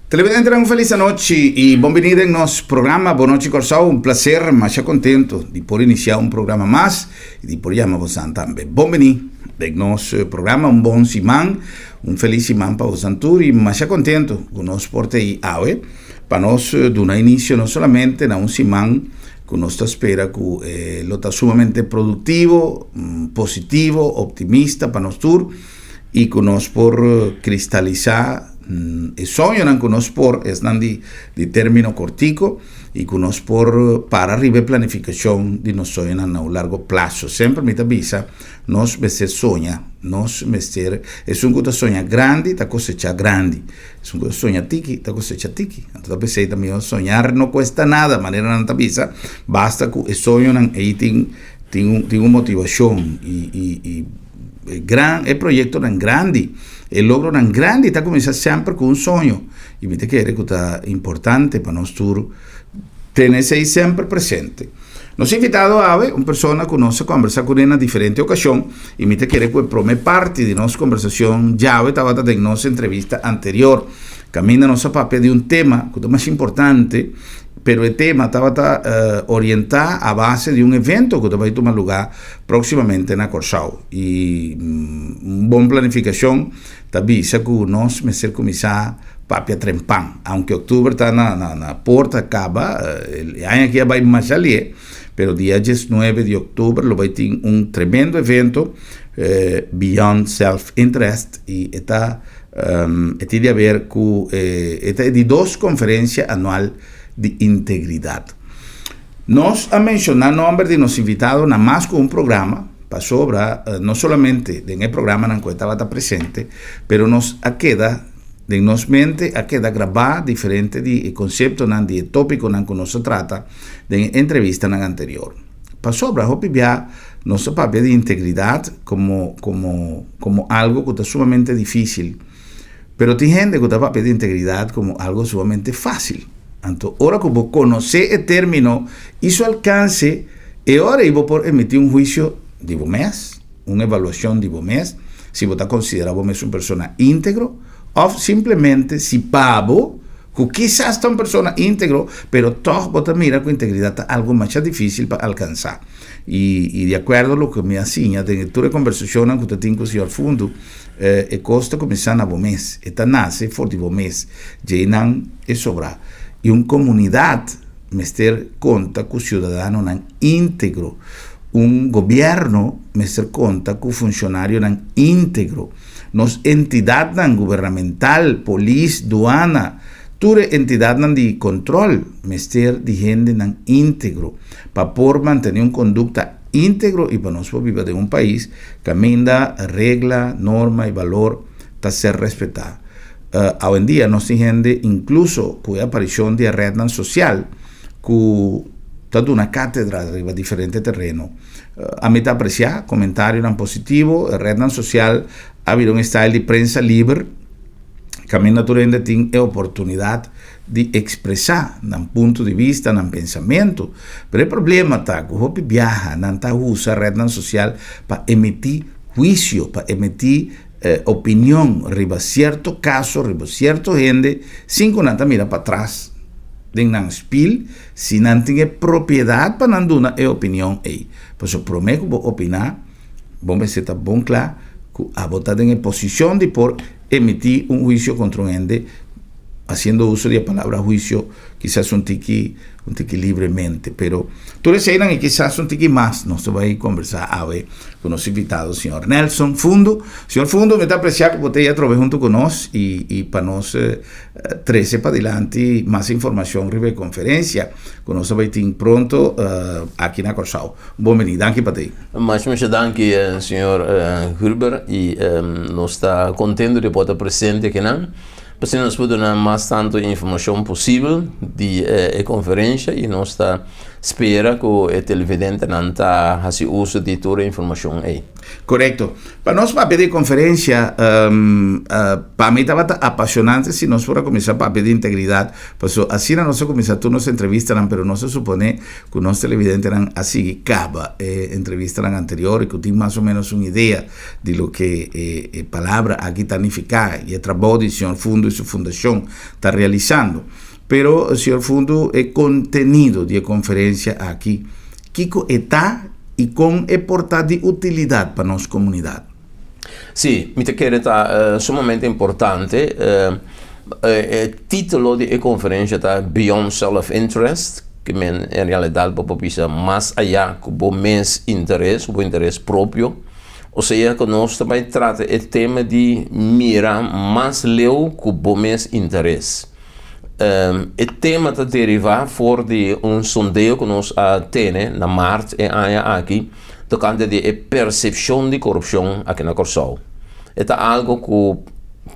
Televidentenan, un felis anochi i bon bini den nos programa Bon Nochi Kòrsou. Un plaser, masha kontentu di por inisiá un programa mas i di por yama bosan tambe. Bon bini den nos programa, un bon siman, un felis siman pa bosan tur i masha kontentu ku nos por ta ei awe pa nos duna inisio no solamente na un siman ku nos ta spera ku lo ta sumamente produktivo, positivo, optimista pa nos tur. I ku nos por kristalisá e soñonan ku nos por, esnan di di término kortiko, i ku nos por para riba e planifikashon di nos soñonan na un largo plaso. Semper mi ta bisa, nos mester soña, nos mester, esun ku ta soña grandi ta kosechá grandi, esun ku ta soña tiki ta kosechá tiki. Anto ta p'esei ta mihó soñar no kuesta nada, manera nan ta bisa, basta ku e soñonan ei tin tin un motivashon i. E gran, e proyectonan grandi, e logronan grandi ta cuminsa semper cu un soño. Y mi ta kere cu ta importante pa nos tur tene esey semper presente. Nos invitado awe, un persona cu nos a combersa cune na diferente ocasion, y mi ta kere cu e prome parti di nos combersacion djawe tabata den nos entrevista anterior, caminda nos a papia di un tema cu ta mas importante, pero e tema tabata orienta a base di un evento cu ta bay tuma luga Próximamente na Kòrsou i un bon planifikashon ta bisa ku nos mester kuminsá papia trempan. Aunke òktober ta na na porta kaba, e aña aki a bai masha lie, pero dia diesnuebe di òktober lo bai tin un tremendo evento Beyond Self Interest i e ta e tin di haber ku e ta e di dos konferensia anual di integridat. Nos a menshoná nòmber di nos invitado na mas ku un programa, pasobra no solamente den e programanan ku e tabata presente, pero nos a keda den nos mente a keda grabá diferente di e konseptonan, di e tópikonan ku nos a trata den e entrevistanan anterior. Pasobra hopi bia nos ta papia di integridat komo komo komo algu ku ta sumamente difísil. Pero tin hende ku ta papia di integridat komo algu sumamente fásil. Anto ora ku bo konosé e término i su alkanse, e ora ei bo por emití un huisio di bo mes, un evaluashon di bo mes, si bo ta konsiderá bo mes un persona íntegro òf simplemente si pa bo ku kisas ta un persona íntegro, pero tòg bo ta mira ku integridat ta algu masha difísil pa alkansá. I di akuerdo loke mi a siña den e tur e kombersashonnan ku ta tin ku señor Fundu, E kos ta kuminsá na bo mes, e ta nase for di bo mes, djeinan e sobrá. I un komunidat mester konta ku siudadanonan íntegro. Un gobièrnu mester konta ku funshonarionan íntegro. Nos entidatnan gubernamental, polis, duana, tur e entidatnan di kontròl mester di hendenan íntegro pa por mantené un kondukta íntegro i pa nos por biba den un pais kaminda regla, norma i balor ta ser respetá. Awendia nos tin hende inkluso ku e aparishon di e retnan sosial ku ta duna kátedra riba diferente tereno. Ami ta apresiá komentarionan positivo, e retnan sosial a bira un style di prensa liber kaminda tur hende tin e oportunidat di ekspresá nan punto di bista, nan pensamentu. Pero e problema ta ku hopi biaha nan ta usa retnan sosial pa emití huisio, pa emití opinion riba sierto kaso, riba sierto hende, sin ku nan ta mira patras den nan spil si nan tin e propiedat pa nan duna e opinion ei. Pasobra promé ku bo opiná, bo mester ta bon kla ku abo ta den e posishon di por emití un huisio kontra un hende Haciendo uso di e palabra huicio kisas un tiki un tiki libremente, pero tur eseinan y kisas un tiki mas nos ta bay conversa awe cu nos invitado señor Nelson Fundo. Señor Fundo, mi ta aprecia cu bo ta atrobe hunto cu nos y y pa nos trece padilanti mas informacion riba e conferencia cu nos ta bay tin pronto aki na Corsou. Bon bini, danki pa tei. Masha masha danki señor Gulber y nos ta contento di por ta presente akinan. P'esei nos por duna mas tantu informashon posibel di e konferensha i nos ta spera ku e televidentenan ta hasi uso di tur e informashon ei. Korekto. Pa nos papia di konferensia, pa mi tabata apashonante si nos por a kuminsá papia di integridat, paso asina nos a kuminsá tur nos entrevistanan, pero nos a suponé ku nos televidentenan a sigui kaba e entrevistanan anterior i ku tin mas o ménos un idea di loke e palabra aki ta nifiká i e trabou di señor Fundu i su fundashon ta realisando. Pero, señor Fundu, e kontenido di e konferensia aki, kiko e ta i kon e por ta di utilidat pa nos komunidat? Sí, mi ta kere ta sumamente importante. E título di e konferensia ta Beyond Self-Interest, ke men en realidat bo por bisa mas ayá ku bo mes interes, bo interes propio. Osea ku nos ta bai trata e tema di mira mas leu ku bo mes interes. E tema ta derivá for di un sondeo ku nos a tene na mart e aña aki tokante di e persepshon di korupshon aki na Kòrsou. E ta algu ku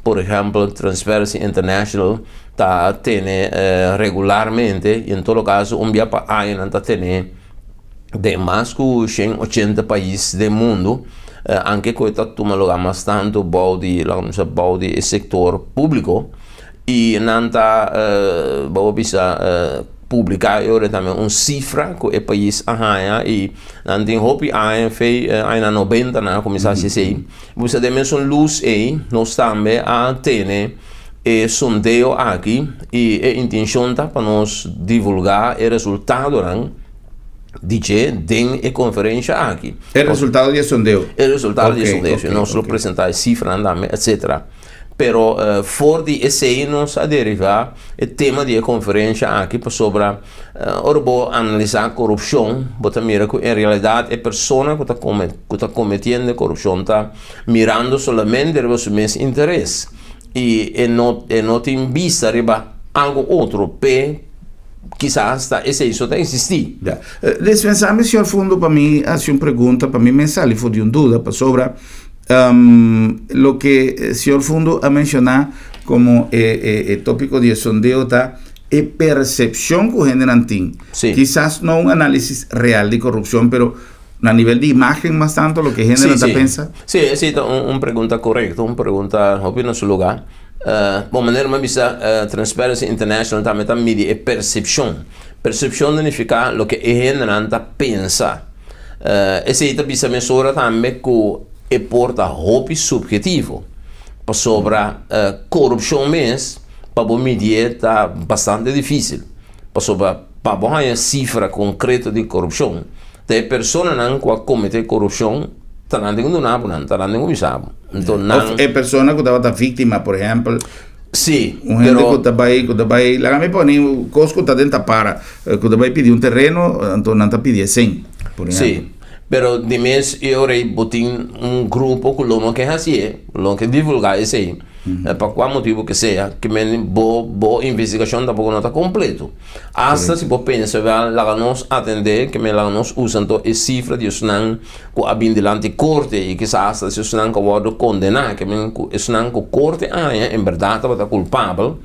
por ehèmpel Transparency International ta tene regularmente i en todo kaso un bia pa aña nan ta tene den mas ku 180 pais den mundu, anke ku e ta tuma lugá mas tantu bou di, laga nos bisa, bou di e sektor públiko i nan ta, bo por bisa, publiká e ora tambe un sifra ku e pais a haña i nan tin hopi aña fe añanan nobenta nan a kuminsá hasi esei. Bo bisa den mesun lus ei nos tambe a tene e sondeo aki i e intenshon ta pa nos divulgá e resultadonan di dje den e konferensha aki. E resultado di e sondeo. E resultado di e sondeo. Si nos lo presentá e sifranan tambe, etsetera. Pero for di esei nos a derivá e tema di e konferensha aki pasobra ora bo analisá korupshon bo ta mira ku en realidat e persona ku ta ku ta kometiendo e korupshon ta mirando solamente riba su mes interes i e no e no tin bista riba algu otro p'e kisas ta esei so ta eksistí. Ya. Dispensá mi señor Fundo pa mi hasi un pregunta pa mi mes sali for di un duda pasobra Loke señor Fundo a menshoná komo e tópiko di e sondeo ta e persepshon ku hendenan tin. Sí. Kisas no un análisis real di korupshon, pero na nivel di imágen mas tantu loke hendenan ta pensa. Sí, esei ta un pregunta korekto, un pregunta hopi na su lugá. Bon, manera mi a bisa Transparency International tambe ta midi e persepshon. Persepshon ta nifiká loke e hendenan ta pensa. Esei ta bisa mesora tambe ku e por ta hopi suphetivo, pasobra korupshon mes pa bo midié ta bastante difísil, pasobra pa bo haña sifra konkreto di korupshon ta e personanan ku a kometé korupshon ta nan tin ku duna bo nan, ta nan tin ku bisa bo. Nton nan. Òf e persona ku tabata víktima, por ehèmpel. Sí, Un hende ku ta bai, ku ta bai, laga mi pone kos ku ta den tapara, ku ta bai pidi un tereno, anto nan ta pidi e sen, por ehempel. Sí, pero di mes e ora ei bo tin un grupo ku lo no ke hasié, lo no ke divulgá esei, pa kua motibu ke sea, ke men bo bo investigashon tampoko no ta kompleto. Asta si bo pensa wèl, laga nos atendé, ke men laga nos usa anto e sifra di esnan ku a bin dilanti korte i kisas ta esnan ku a wòrdu kondená, ke men ku esnan ku korte haña en bèrdat tabata kulpabel,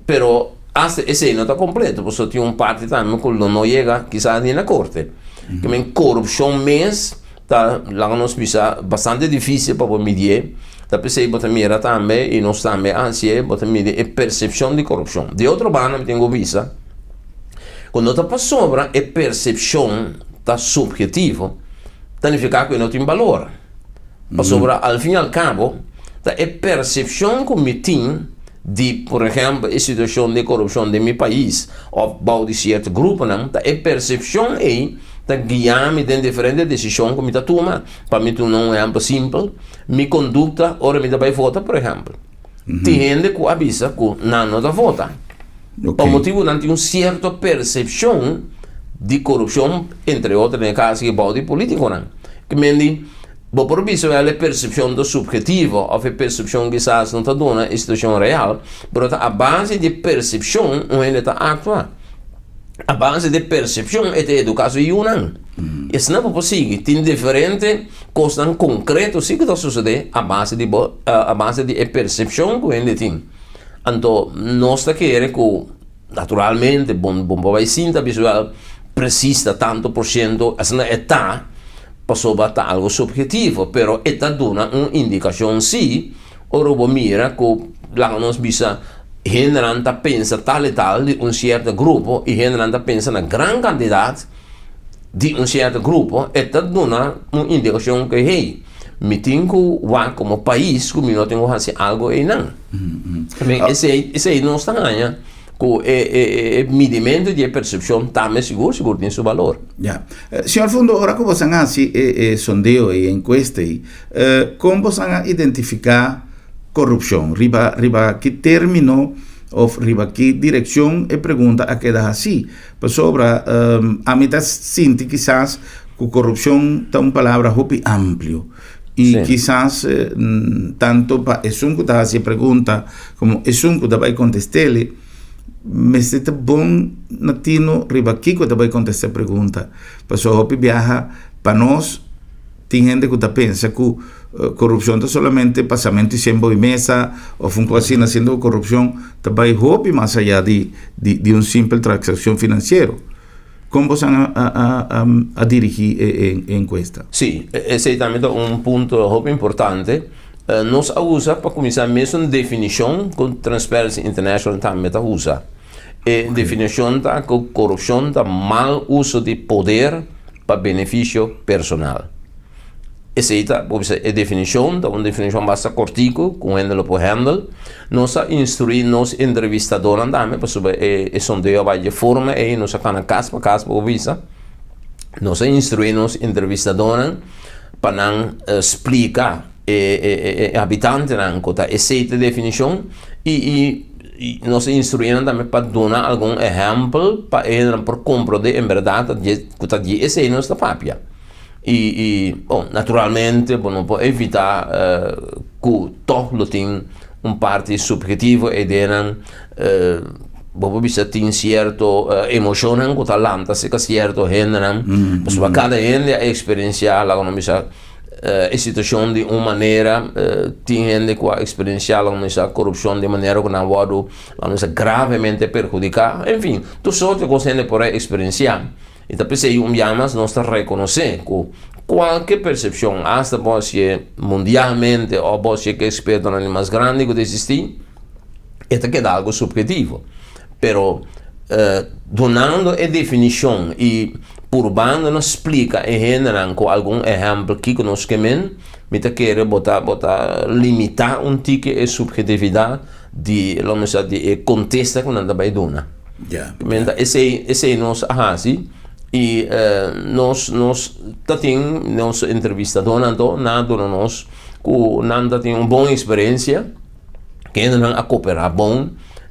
pero asta esei no ta kompleto pasobra tin un parti tambe ku lo no yega kisas ni na korte. Ke men korupshon mes ta laga nos bisa bastante difísil pa bo midié, ta p'esei bo ta mira tambe i nos tambe a hasié, bo ta midi e persepshon di korupshon. Di otro banda mi tin ku bisa ku no ta pasobra e persepshon ta subhetivo, ta nifiká ku e no tin balor. Pasobra al fin i al kabo ta e persepshon ku mi tin di, por ehèmpel, e situashon di korupshon den mi pais òf bou di sierto gruponan, ta e persepshon ei ta guia mi den diferente desishon ku mi ta tuma. Pa mi tuma un ehèmpel simpel, mi kondukta ora mi ta bai vota, por ehèmpel. Tin hende ku a bisa ku nan no ta vota. Pa motibu nan tin un sierto persepshon di korupshon, entre otro den e kaso aki bou di politikonan. Ki men di, bo por bisa wèl e persepshon ta suphetivo òf e persepshon kisas no ta duna e situashon real, pero ta a base di e persepshon un hende ta aktua. A base di e persepshon e ta eduká su yunan. I asina bo por sigui. Tin diferente kosnan konkreto si ku ta sosodé a base di bo, a base di e persepshon ku hende tin. Anto nos ta kere ku naturalmente bon bon por bai sinta bisa wèl. precies ta tanto por ciento, asina e ta, pasobra ta algo subhetivo, pero e ta duna un indicacion si, ora bo mira cu laga nos bisa hendenan ta pensa tal y tal di un cierto grupo y hendenan ta pensa na gran cantidad di un cierto grupo, e ta duna un indicacion cu hey, mi tin cu wak como pais cu mi no tin cu haci algo eynan. Esey, esey nos ta haña. Ku e midimentu di e persepshon tambe sigur sigur tin su balor. Ya. Señor Fundo, ora ku bosan hasi e sondeo ei, e enkuesta ei, kon bosan a identifiká korupshon? Riba riba ki término òf riba ki direkshon e pregunta a keda hasí? Pasobra ami ta sinti kisas ku korupshon ta un palabra hopi amplio. I kisas tanto pa esun ku ta hasi e pregunta komo esun ku ta bai kontest'el mester ta bon na tino riba kiko ta bai kontestá e pregunta. Pasobra hopi biaha pa nos tin hende ku ta pensa ku korupshon ta solamente pasamentu di shen bou di mesa òf un kos asina, siendo ku korupshon ta bai hopi mas ayá di di un simpel transakshon finansiero. Kon boso a dirigí e enkuesta? Sí, esei tambe ta un punto hopi importante. Nos a usa pa kuminsá mesun definishon ku Transparency International tambe ta usa. E definishon ta ku korupshon ta mal uso di poder pa benefisio personal. Esei ta, bo bisa, e definishon ta un definishon basta kortiku ku un hende lo por handle. Nos a instruí nos entrevistadornan tambe pasobra e e sondeo a bai dje forma ei, nos a kana kas pa kas bo bisa. Nos a instruí nos entrevistadornan pa nan splika e e e habitantenan ku ta esei ta e definishon i i nos a instruí nan tambe pa duna algun ehèmpel pa e hendenan por komprondé en bèrdat ta dje ku ta dje esei nos ta papia. I i bon naturalmente bo no por evitá ku tòg lo tin un parti subhetivo e ideanan bo por bisa tin sierto emoshonnan ku ta lanta serka sierto hendenan pasobra kada hende a eksperensiá laga nos bisa e situashon di un manera tin hende ku a eksperensiá laga nos bisa korupshon di manera ku nan wòrdu laga nos bisa gravemente perhudiká enfin tur sorto di kos hende por a eksperensiá. I ta p'esei un bia mas nos ta rekonosé ku kualke persepshon, asta bo hasié mundialmente òf bo hasié ku ekspertonan di mas grandi ku ta eksistí, e ta keda algu suphetivo. Pero dunando e definishon i purbando na splika e hendenan ku algun ehèmpel kiko nos ke men, mi ta kere bo ta bo ta limitá un tiki e suphetividat di lo mester di e kontesta ku nan ta bai duna. Ya. Menta esei esei nos a hasi i nos nos ta tin nos entrevistadornan to nan a duna nos ku nan ta tin un bon eksperensia kendenan a koperá bon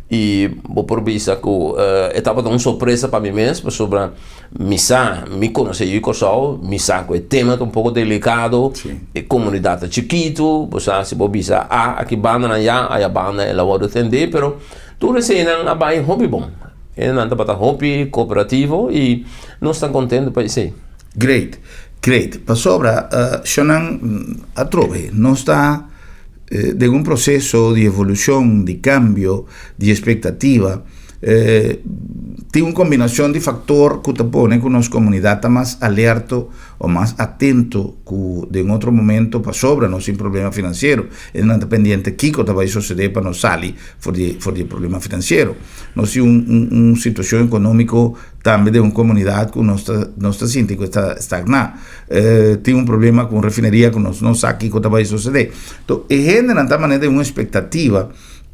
i bo por bisa ku e tabata un sorpresa pa mi mes pasobra mi sa mi konosé yu Kòrsou mi sa ku e tema ta un poko delikado e komunidat ta chikitu bo sa si bo bisa a aki bandanan ya aya banda el a wòrdu tendé pero Tur eseinan a bai hopi bon. Nan tabata hopi kooperativo i nos ta kontentu pa esei. Great, great. Pasobra shonnan atrobe nos ta den un proseso di evolushon, di kambio, di espektativa. Tin un kombinashon di faktor ku ta pone ku nos komunidat ta mas alerto o mas atento ku den otro momento pasobra nos tin problema finansiero. E nan ta pendiente kiko ta bai sosodé pa nos sali for di for di e problema finansiero. Nos tin un un un situashon ekonómiko tambe den un komunidat ku nos ta nos ta sinti ku ta stagná. Tin un problema ku un refineria ku nos no sa kiko ta bai sosodé. Enton e hendenan ta manera den un espektativa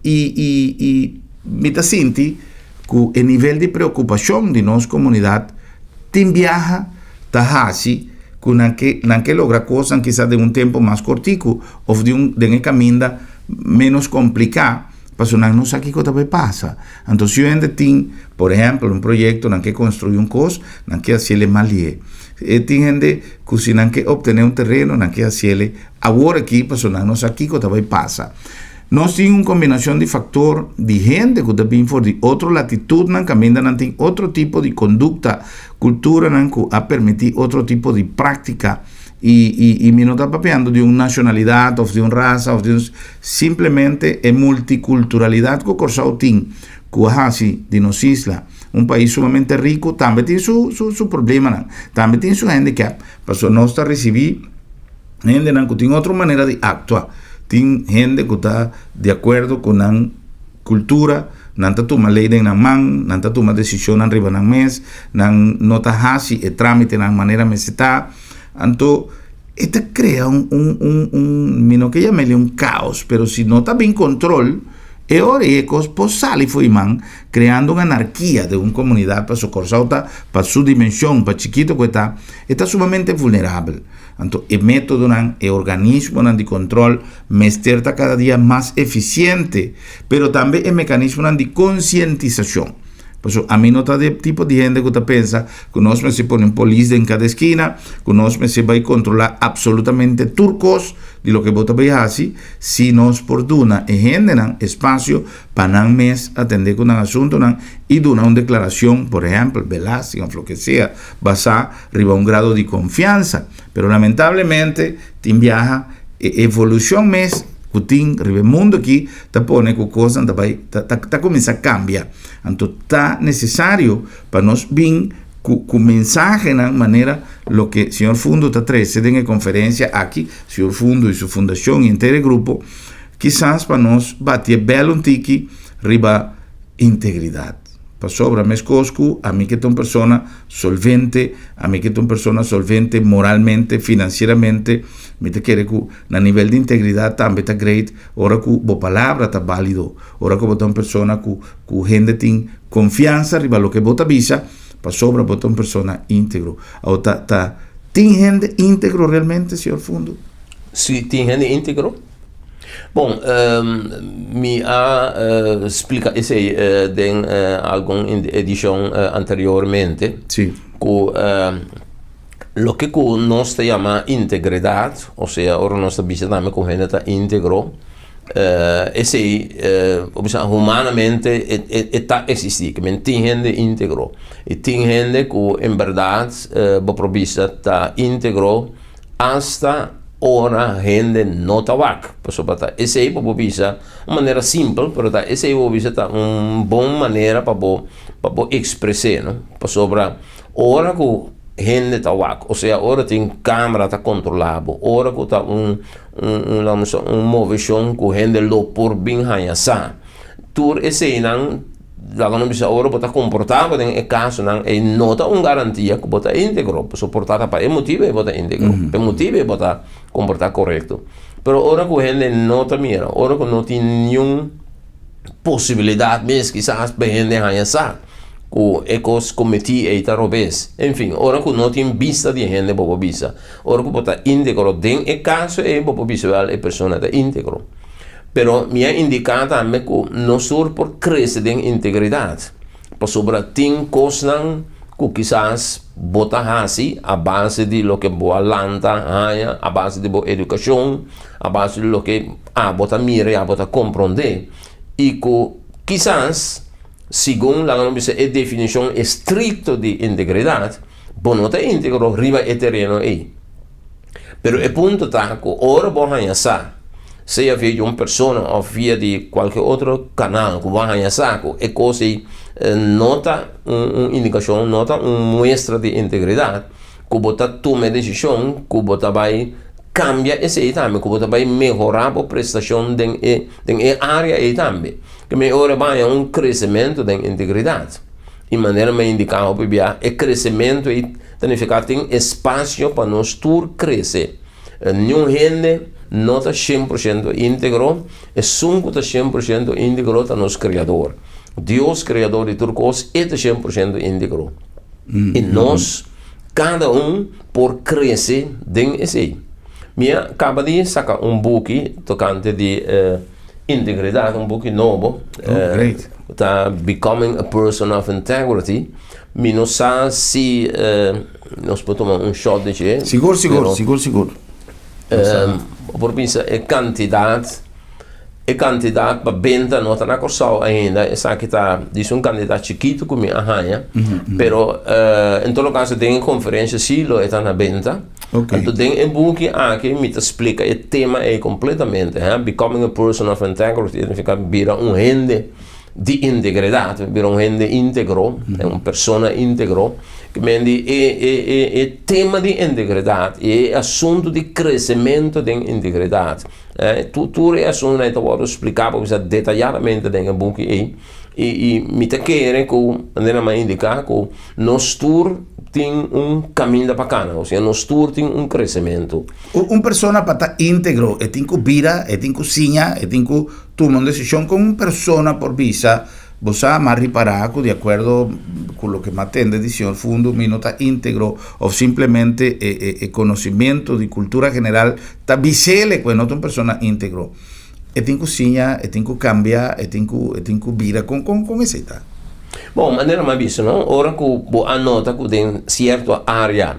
i i i mi ta sinti ku e nivel di preokupashon di nos komunidat tin biaha ta hasi ku nan ke nan ke logra kosnan kisas den un tempu mas kortiku òf di un den e kaminda ménos kompliká pasobra nan no sa kiko ta bai pasa. Anto si un hende tin por ehèmpel un proyekto nan ke konstruí un kos nan ke hasiel e malié. E tin hende ku si nan ke optené un tereno nan ke hasiel e awor aki pasobra nan no sa kiko ta bai pasa. Nos tin un kombinashon di faktor di hende ku ta bin for di otro latitudnan kaminda nan tin otro tipo di kondukta, kulturanan ku a permití otro tipo di práktika i i i mi no ta papiando di un nashonalidat òf di un rasa òf di un simplemente e multikulturalidat ku Kòrsou tin ku a hasi di nos isla. Un pais sumamente riku, tambe tin su su su problemanan, tambe tin su handicap, pasobra nos ta risibí hendenan ku tin otro manera di aktua, tin hende ku ta di akuerdo ku nan kultura, nan ta tuma lei den nan man, nan ta tuma desishonnan riba nan mes, nan no ta hasi e trámitenan manera mester ta, anto e ta krea un un un un mi no ke yam'el un kaos, pero si no ta bin kontrol e ora ei e kos por sali for di man creando un anarquia den un comunidad paso Corsou ta pa su dimension pa chikito cu e ta e ta sumamente vulnerabel anto e metodonan e organismonan di control mester ta cada dia mas eficiente pero tambe e mecanismonan di concientisacion paso ami no ta de tipo di hende cu ta pensa cu nos mester pone un polis den cada esquina cu nos mester bay controla absolutamente tur cos di loke bo ta bay haci si nos por duna e hendenan espacio pa nan mes atendé ku nan asuntunan i duna un deklarashon, por ehèmpel, belasting òf loke sea, basá riba un grado di konfiansa. Pero lamentablemente tin biaha e evolushon mes ku tin riba e mundu aki ta pone ku kosnan ta bai ta ta kuminsá kambia. Anto ta nesesario pa nos bin ku ku mensahenan manera loke señor Fundo ta trese den e konferensia aki, señor Fundo i su fundashon i henter e grupo, Kisas pa nos bati e bel un tiki riba integridat. Pasobra meskos ku ami ke ta un persona solvente, ami ke ta un persona solvente moralmente, finansieramente, mi ta kere ku na nivel di integridat tambe ta great ora ku bo palabra ta bálido, ora ku bo ta un persona ku ku hende tin konfiansa riba loke bo ta bisa, pasobra bo ta un persona íntegro. Awor ta ta tin hende íntegro realmente, señor Fundo? Si tin hende íntegro? Bon, mi a splika esei den algun edishon anteriormente. Sí. Ku loke ku nos ta yama integridat, osea ora nos ta bisa tambe ku hende ta íntegro, esei por bisa humanamente e ta eksistí, ke men tin hende íntegro i tin hende ku en bèrdat bo por bisa ta íntegro Asta ora hende no ta wak, pasobra ta esei bo por bisa un manera simpel, pero ta esei bo por bisa ta un bon manera pa bo pa bo ekspres'é, no? Pasobra ora ku hende ta wak, osea ora tin kamera ta kontrolá bo, ora ku ta un un un un moveshon ku hende lo por bin haña sa, tur eseinan Laga nos bisa ora bo ta komportá bo den e kasonan ei no ta un garantia ku bo ta íntegro. Pasobra por ta ta pa e motibu ei bo ta íntegro, pa e motibu ei bo ta komportá korekto. Pero ora ku hende no ta mira, ora ku no tin niun posibilidat mes kisas pa hende haña sa ku e kos kometí ei ta robes. Enfin, ora ku no tin bista di hende bo por bisa. Ora ku bo ta íntegro den e kaso ei bo por bisa wèl e persona ta íntegro. Pero mi a indiká tambe ku nos tur por krese den integridat, pasobra tin kosnan ku kisas bo ta hasi a base di loke bo a lanta haña, a base di bo edukashon, a base di loke abo ta mira i abo ta komprondé, i ku kisas segun laga nos bisa e definishon estrikto di integridat, bo no ta íntegro riba e tereno ei. Pero e punto ta ku ora bo haña sa, sea via di un persona òf via di kualke otro kanal ku bo haña sa ku e kos ei no ta un indikashon, no ta un muestra di integridat, ku bo ta tuma e desishon ku bo ta bai kambia esei tambe, ku bo ta bai mehorá bo prestashon den e den e área ei tambe. Ke mi ora bo haña un kresementu den integridat. I manera mi a indiká hopi bia, e kresementu ei Ta nifiká tin espasio pa nos tur krese. Niun hende no ta shen por shento íntegro, esun ku ta shen por shento íntegro ta nos Kreador. Dios Kreador di tur kos, e ta shen por shento íntegro. I nos, kada un, por krese den esei. Mi a kaba di saka un buki tokante di integridat, un buki nobo, ta Becoming a Person of Integrity. Mi no sa si nos por tuma un shot di dje. Sigur, sigur, sigur, sigur. Bo por bisa e kantidat, e kantidat pa benta no ta na Kòrsou ainda. Esaki ta disi un kantidat chikitu ku mi a haña. Pero en todo kaso den e konferensha si lo e ta na benta. Anto den e buki aki mi ta splika e tema ei kompletamente, Becoming a person of integrity, significa bira un hende. di integridat, bira un hende íntegro, un persona íntegro, ke men di e e e e tema di integridat i e asuntu di kresementu den integridat, tur e asuntunan ei ta wòrdu spliká por bisa detayadamente den e buki ei i i mi ta kere ku manera mi a indiká ku nos tur tin un kaminda pa kana, osea nos tur tin un kresementu. Un persona pa ta íntegro e tin ku bira, e tin ku siña, e tin ku Tuma un desishon kon un persona por bisa, Bo sa, m'a ripará ku di akuerdo ku loke m'a tende di señor Fundo mi no ta íntegro òf simplemente e e e konosimentu di kultura general ta bis'ele ku e no ta un persona íntegro. E tin ku siña, e tin ku kambia, e tin ku e tin ku bira. Kon kon kon esei ta? Bon, manera m'a bisa no, ora ku bo a nota ku den sierto área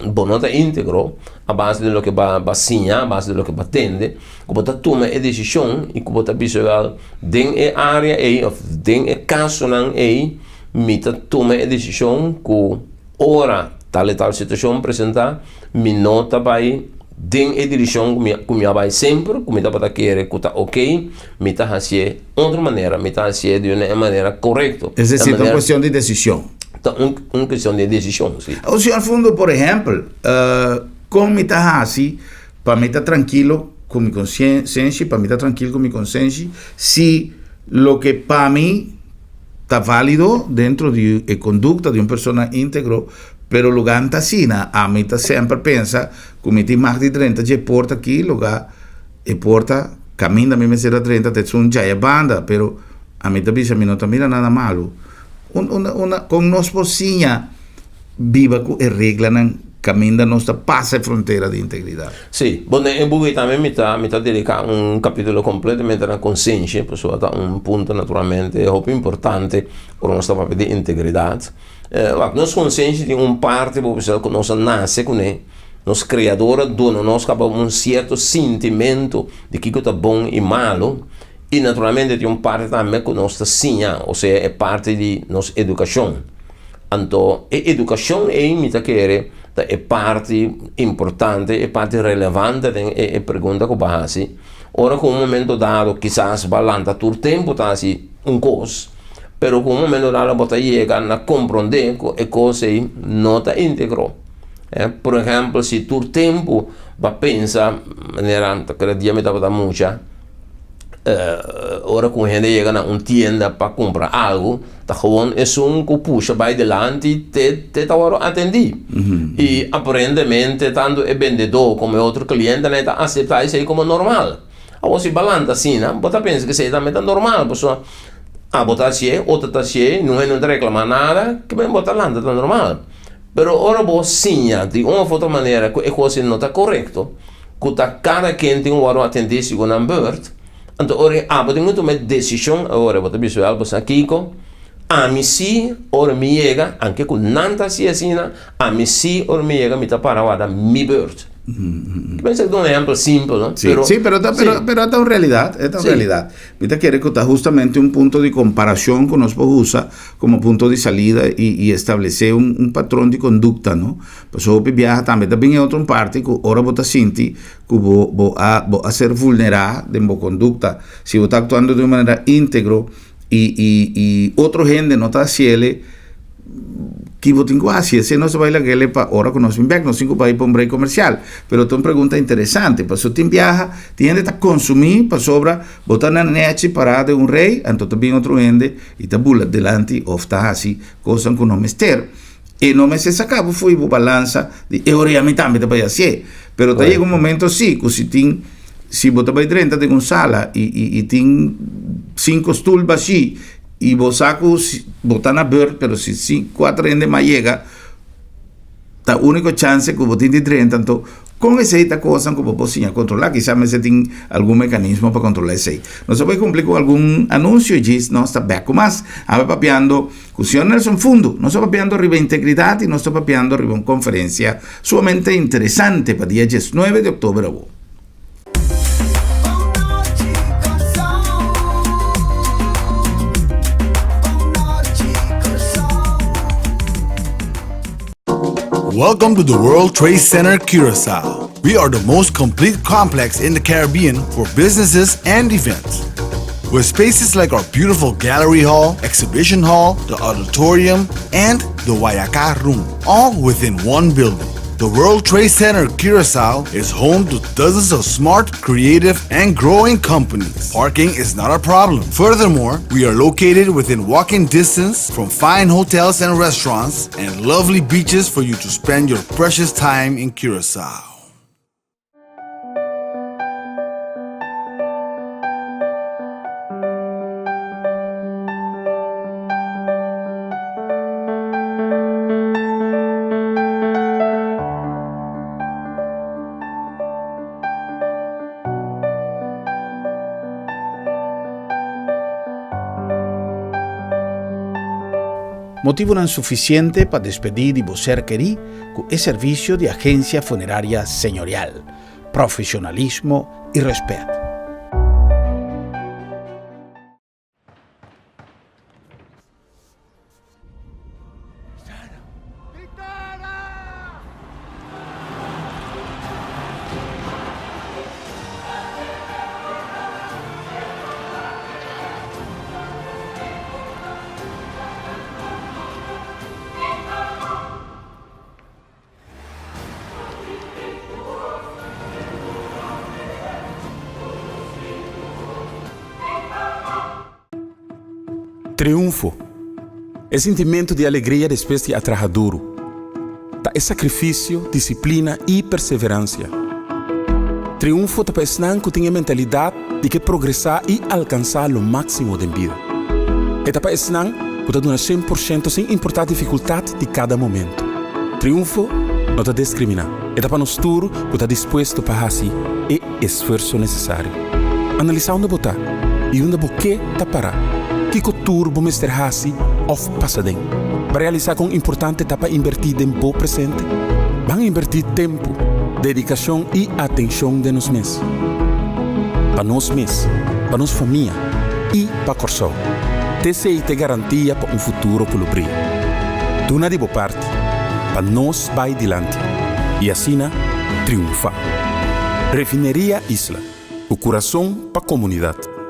bo no ta íntegro a base di loke bo a siña, a base di loke bo a tende, ku bo ta tuma e desishon i ku bo ta bisa wèl den e área ei òf den e kasonan ei mi ta tuma e desishon ku ora tal i tal situashon presentá mi no ta bai den e direkshon ku mi ku mi a bai semper ku mi tabata kere ku ta oke mi ta hasié otro manera mi ta hasié di un manera korekto. Es desir ta un kuestion di desishon. Ta un un kuestion di desishon si. O señor Fundo por ehèmpel kon mi ta hasi Pa mi ta trankilo ku mi konsenshi, pa mi ta trankil ku mi konsenshi, si loke pa mi ta válido dentro di e kondukta di un persona íntegro, pero lugá no ta asina. Ami ta semper pensa ku mi tin mag di drenta dje porta aki, lugá e porta kaminda mi mester a drenta ta esun djaya banda, pero ami ta bisa mi no ta mira nada malu. Un, un, una, kon nos por siña biba ku e reglanan kaminda nos ta pasa e frontera di integridat. Sí, bon den e buki tambe mi ta mi ta dediká un kapítulo kompletamente na konsenshi, pasobra ta un punto naturalmente hopi importante ora nos ta papia di integridat. Wak, nos konsenshi tin un parti bo bisa ku nos a nase kuné, nos Kreador a duna nos kaba un sierto sintimentu di kiko ta bon i malu, i naturalmente tin un parti tambe ku nos ta siña, osea e parti di nos edukashon. Anto e edukashon ei mi ta kere ta e parti importante, e parti relevante den e pregunta ku bo a hasi. Ora ku un momento dado kisas bo a lanta tur tempu ta hasi un kos, pero ku un momento dado bo ta yega na komprondé ku e kos ei no ta íntegro. Por ehèmpel si tur tempu bo a pensa manera ta kere dia mi tabata mucha, ora ku un hende yega na un tienda pa kumpra algu, ta gewoon esun ku pusha bai dilanti te te ta wòrdu atendí. I aparentemente tantu e bendedó komo e otro klientenan ta aseptá esei komo normal. Awor si bo lanta asina, bo ta pensa ku esei tambe ta normal, pasobra abo ta hasié, otro ta hasié, niun hende no ta reklamá nada, kimen bo ta lanta ta normal. Pero ora bo siña di un òf otro manera ku e kos ei no ta korekto, ku ta kada ken tin wòrdu atendí segun nan beurt, anto ora ei abo tin ku tuma e desishon, ora bo ta bisa wèl bo sa kiko, ami si ora mi yega, anke ku nan ta hasi asina, ami si ora mi yega mi ta para warda mi beurt. Ki pensa ku ta un ehèmpel simpel, no? Sí, sí, pero ta, pero, pero ta un realidat, e ta un realidat. Mi ta kere ku ta hustamente un punto di komparashon ku nos por usa komo punto di salida i i establesé un un patron di kondukta, no? Pasobra hopi biaha tambe ta bin e otro un parti ku ora bo ta sinti ku bo bo a bo a ser vulnerá den bo kondukta, si bo ta aktuando di un manera íntegro i i i otro hende no ta hasiele, ki bo tin ku hasi? Esei nos ta bai lag'ele pa ora ku nos bin bèk, nos tin ku bai pa un break komersial. Pero ta un pregunta interesante, pasobra tin biaha tin hende ta konsumí pasobra bo ta na nèchi pará den un rei, anto ta bin otro hende i ta bula dilanti òf ta hasi kosnan ku no mester. E no mester saca bo fo'i bo balansa di e ora ya mi tambe ta bai hacié. Pero ta yega un momento si cu si tin, si bo ta bai drenta den un sala y y y tin cinco stoel bashi y bo sa cu si bo ta na beurt pero si si cuatro hende mas yega ta unico chance cu bo tin di drenta anto Con esey ta cosnan cu bo por siña controla? Kisa mester tin algun mecanismo pa controla esey. Nos a bay cumpli cu algun anuncio y djis nos ta bek cu mas. Awe papiando cu señor Nelson Fundo. Nos ta papiando riba integridad y nos ta papiando riba un conferencia sumamente interesante pa dia diesnuebe di october awo. Welcome to the World Trade Center Curacao. We are the most complete complex in the Caribbean for businesses and events. With spaces like our beautiful gallery hall, exhibition hall, the auditorium, and the Wayaka room, all within one building. The World Trade Center Curacao is home to dozens of smart, creative, and growing companies. Parking is not a problem. Furthermore, we are located within walking distance from fine hotels and restaurants and lovely beaches for you to spend your precious time in Curacao. Motivonan sufisiente pa despedí di bo ser kerí ku e servisio di Agencia Funeraria Señorial. Profesionalismo i rèspèt. Triunfo. E sintimentu di alegria despues di a traha duru. Ta e sakrifisio, disiplina i perseveransia. Triunfo ta pa esnan ku tin e mentalidat di ke progresá i alkansá lo máksimo den bida. E ta pa esnan ku ta duna shen por shento sin importá difikultat di kada momentu. Triunfo no ta deskriminá, e ta pa nos tur ku ta dispuesto pa hasi e esfuerso nesesario. Analisá unda bo ta i unda bo ke ta pará. Kiko tur bo mester hasi òf pasa den pa realisá kon importante ta pa inbertí den bo presente? Ban inbertí tempu, dedikashon i atenshon den nos mes. Pa nos mes, pa nos famia i pa Kòrsou. T'esei ta e garantia pa un futuro ku lo bria. Duna di bo parti pa nos bai dilanti i asina triunfá. Refineria Isla, ku kurason pa komunidat.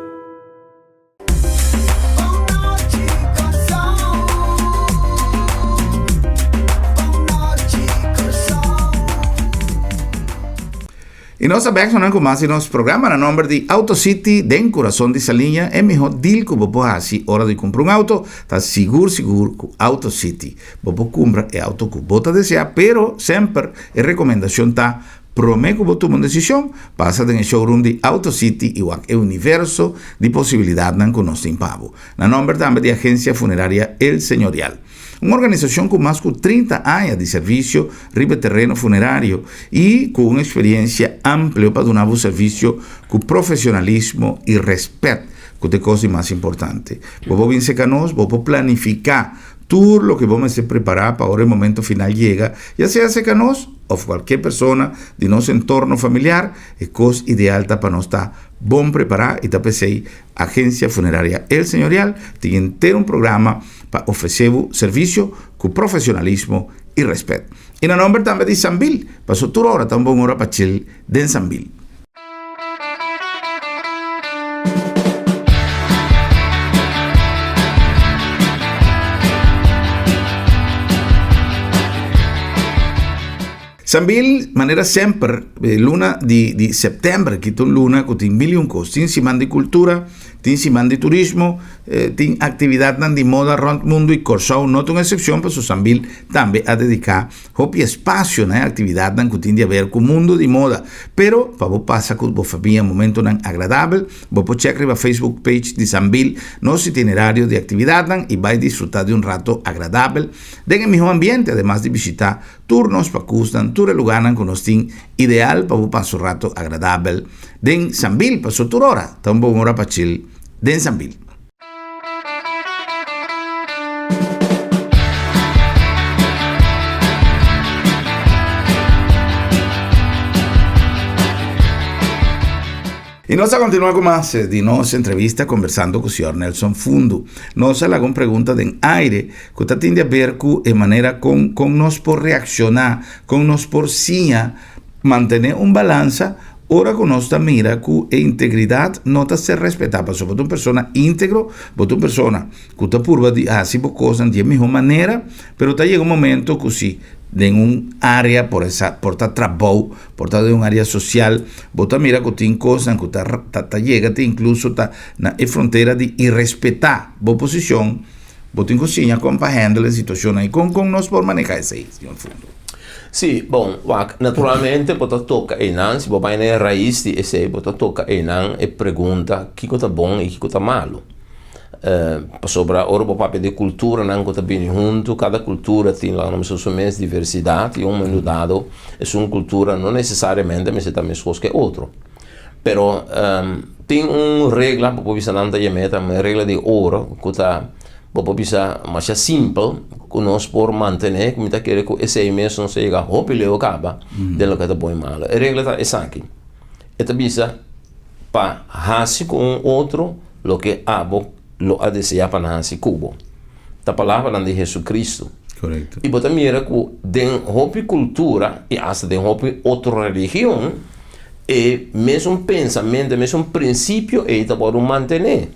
Y nos a bek sonan cu mas di nos programa na nomber di Auto City den Curason di Saliña. E miho deal cu bo por haci ora di cumpra un auto ta sigur sigur cu Auto City. Bo por cumpra e auto cu bo ta desea, pero semper e recomendacion ta Promé ku bo tuma un desishon, pasa den e showroom di Auto City i wak e universo di posibilidatnan ku nos tin pa bo. Na nòmber tambe di Agensia Funeraria El Señorial, un organisashon ku mas ku 30 aña di servisio riba e tereno funerario i ku un eksperiensia amplio pa duna bo servisio ku profesionalismo i rèspèt, ku ta e kos di mas importante. Bo por bin serka nos, bo por planifiká Tur loke bo mester prepará pa ora e momento final yega, ya sea serka nos òf kualke persona di nos entorno familiar, e kos ideal ta pa nos ta bon prepará i ta p'esei Agencia Funeraria El Señorial tin henter un programa pa ofresé bo servisio ku profesionalismo i rèspèt. I na nòmber tambe di Sambil, paso tur ora ta un bon ora pa chil den Sambil. Sambil, manera semper, luna di di september ki ta un luna ku tin mil i un kos. Tin siman di kultura, tin siman di turismo, tin aktividatnan di moda rònt mundu i Kòrsou no ta un eksepshon pasobra Sambil tambe a dediká Hopi espasio na e aktividatnan ku tin di aber ku mundu di moda. Pero, pa bo pasa ku bo famia momentonan agradabel, bo por chèk riba Facebook page di Sambil nos itinerario di aktividatnan i bai disfrutá di un rato agradabel den e mihó ambiente, ademas di bishitá tur nos pakusnan, tur e lugánan ku nos tin ideal pa bo pasa un rato agradabel den Sambil, pasobra tur ora ta un bon ora pa chil den Sambil. Y nos a continua cu mas di nos entrevista conversando cu señor Nelson Fundu. Nos a laga un pregunta den aire cu ta tin di haber cu e manera con, con nos por reacciona, con nos por siña mantene un balansa. Ora ku nos ta mira ku e integridat no ta ser respetá, pasobra bo ta un persona íntegro, bo ta un persona ku ta purba di hasi bo kosnan di e mihó manera, pero ta yega un momento ku si den un área, por esa, por ta trabou, por ta den un área sosial, bo ta mira ku tin kosnan ku ta ta yega te inkluso ta na e frontera di irespetá bo posishon, bo tin ku siña kon pa handle e situashonnan i kon kon nos por manehá esei, señor Fundo. Sí, bon, wak, naturalmente bo ta toka einan, si bo bai na e rais di esei, bo ta toka einan e pregunta kiko ta bon i kiko ta malu. Pasobra ora bo papia di kulturanan ku ta bini huntu, kada kultura tin laga nos bisa su mes diversidat i un momento dado esun kultura no nesesariamente mester ta meskos ku e otro. Pero tin un regla, bo por bisa nan ta yam'é tambe regla di oro, ku ta bo por bisa masha simpel ku nos por mantené, ku mi ta kere ku esei mes nos a yega hopi leu kaba den loke ta bon i malo. E regla ta esaki, e ta bisa pa hasi ku un otro loke abo lo a deseá pa nan hasi ku bo. Ta palabranan di Hesukristu. Korekto. I bo ta mira ku den hopi kultura i asta den hopi otro religion e mesun pensamentu, e mesun prinsipio ei ta wòrdu mantené.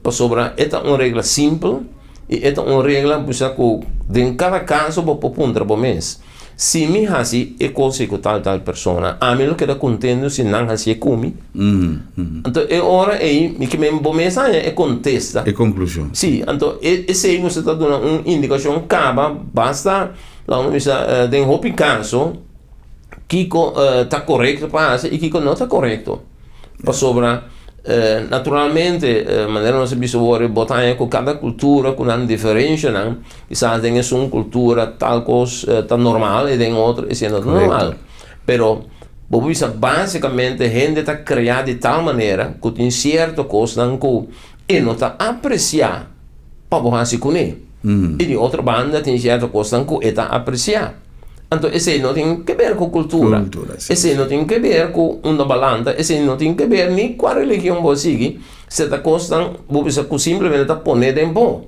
Pasobra e ta un regla simpel i e ta un regla bisa ku den kada kaso bo por puntra bo mes, Si mi hasi e kos ei ku tal tal persona, ami lo keda kontentu si nan hasié ku mi? Anto e ora ei mi ke men bo mes haña e kontesta. E konklushon. Sí, anto esei mester ta duna un indikashon kaba basta, laga mi bisa, den hopi kaso kiko ta korekto pa hasi i kiko no ta korekto. Pasobra naturalmente manera nos a bisa wor bo ta haña ku kada kultura ku nan diferenshanan kisas den esun kultura tal kos ta normal i den otro esei no ta normal. Pero bo por bisa basikamente hende ta krea di tal manera ku tin sierto kosnan ku e no ta apresiá pa bo hasi kuné. I di otro banda tin sierto kosnan ku e ta apresiá. Anto esei no tin ke ber ku kultura, esei no tin ke ber ku unda bo a lanta, esei no tin ke ber ni kua religion bo a sigui, se ta kosnan bo bisa ku simplemente ta pone den bo.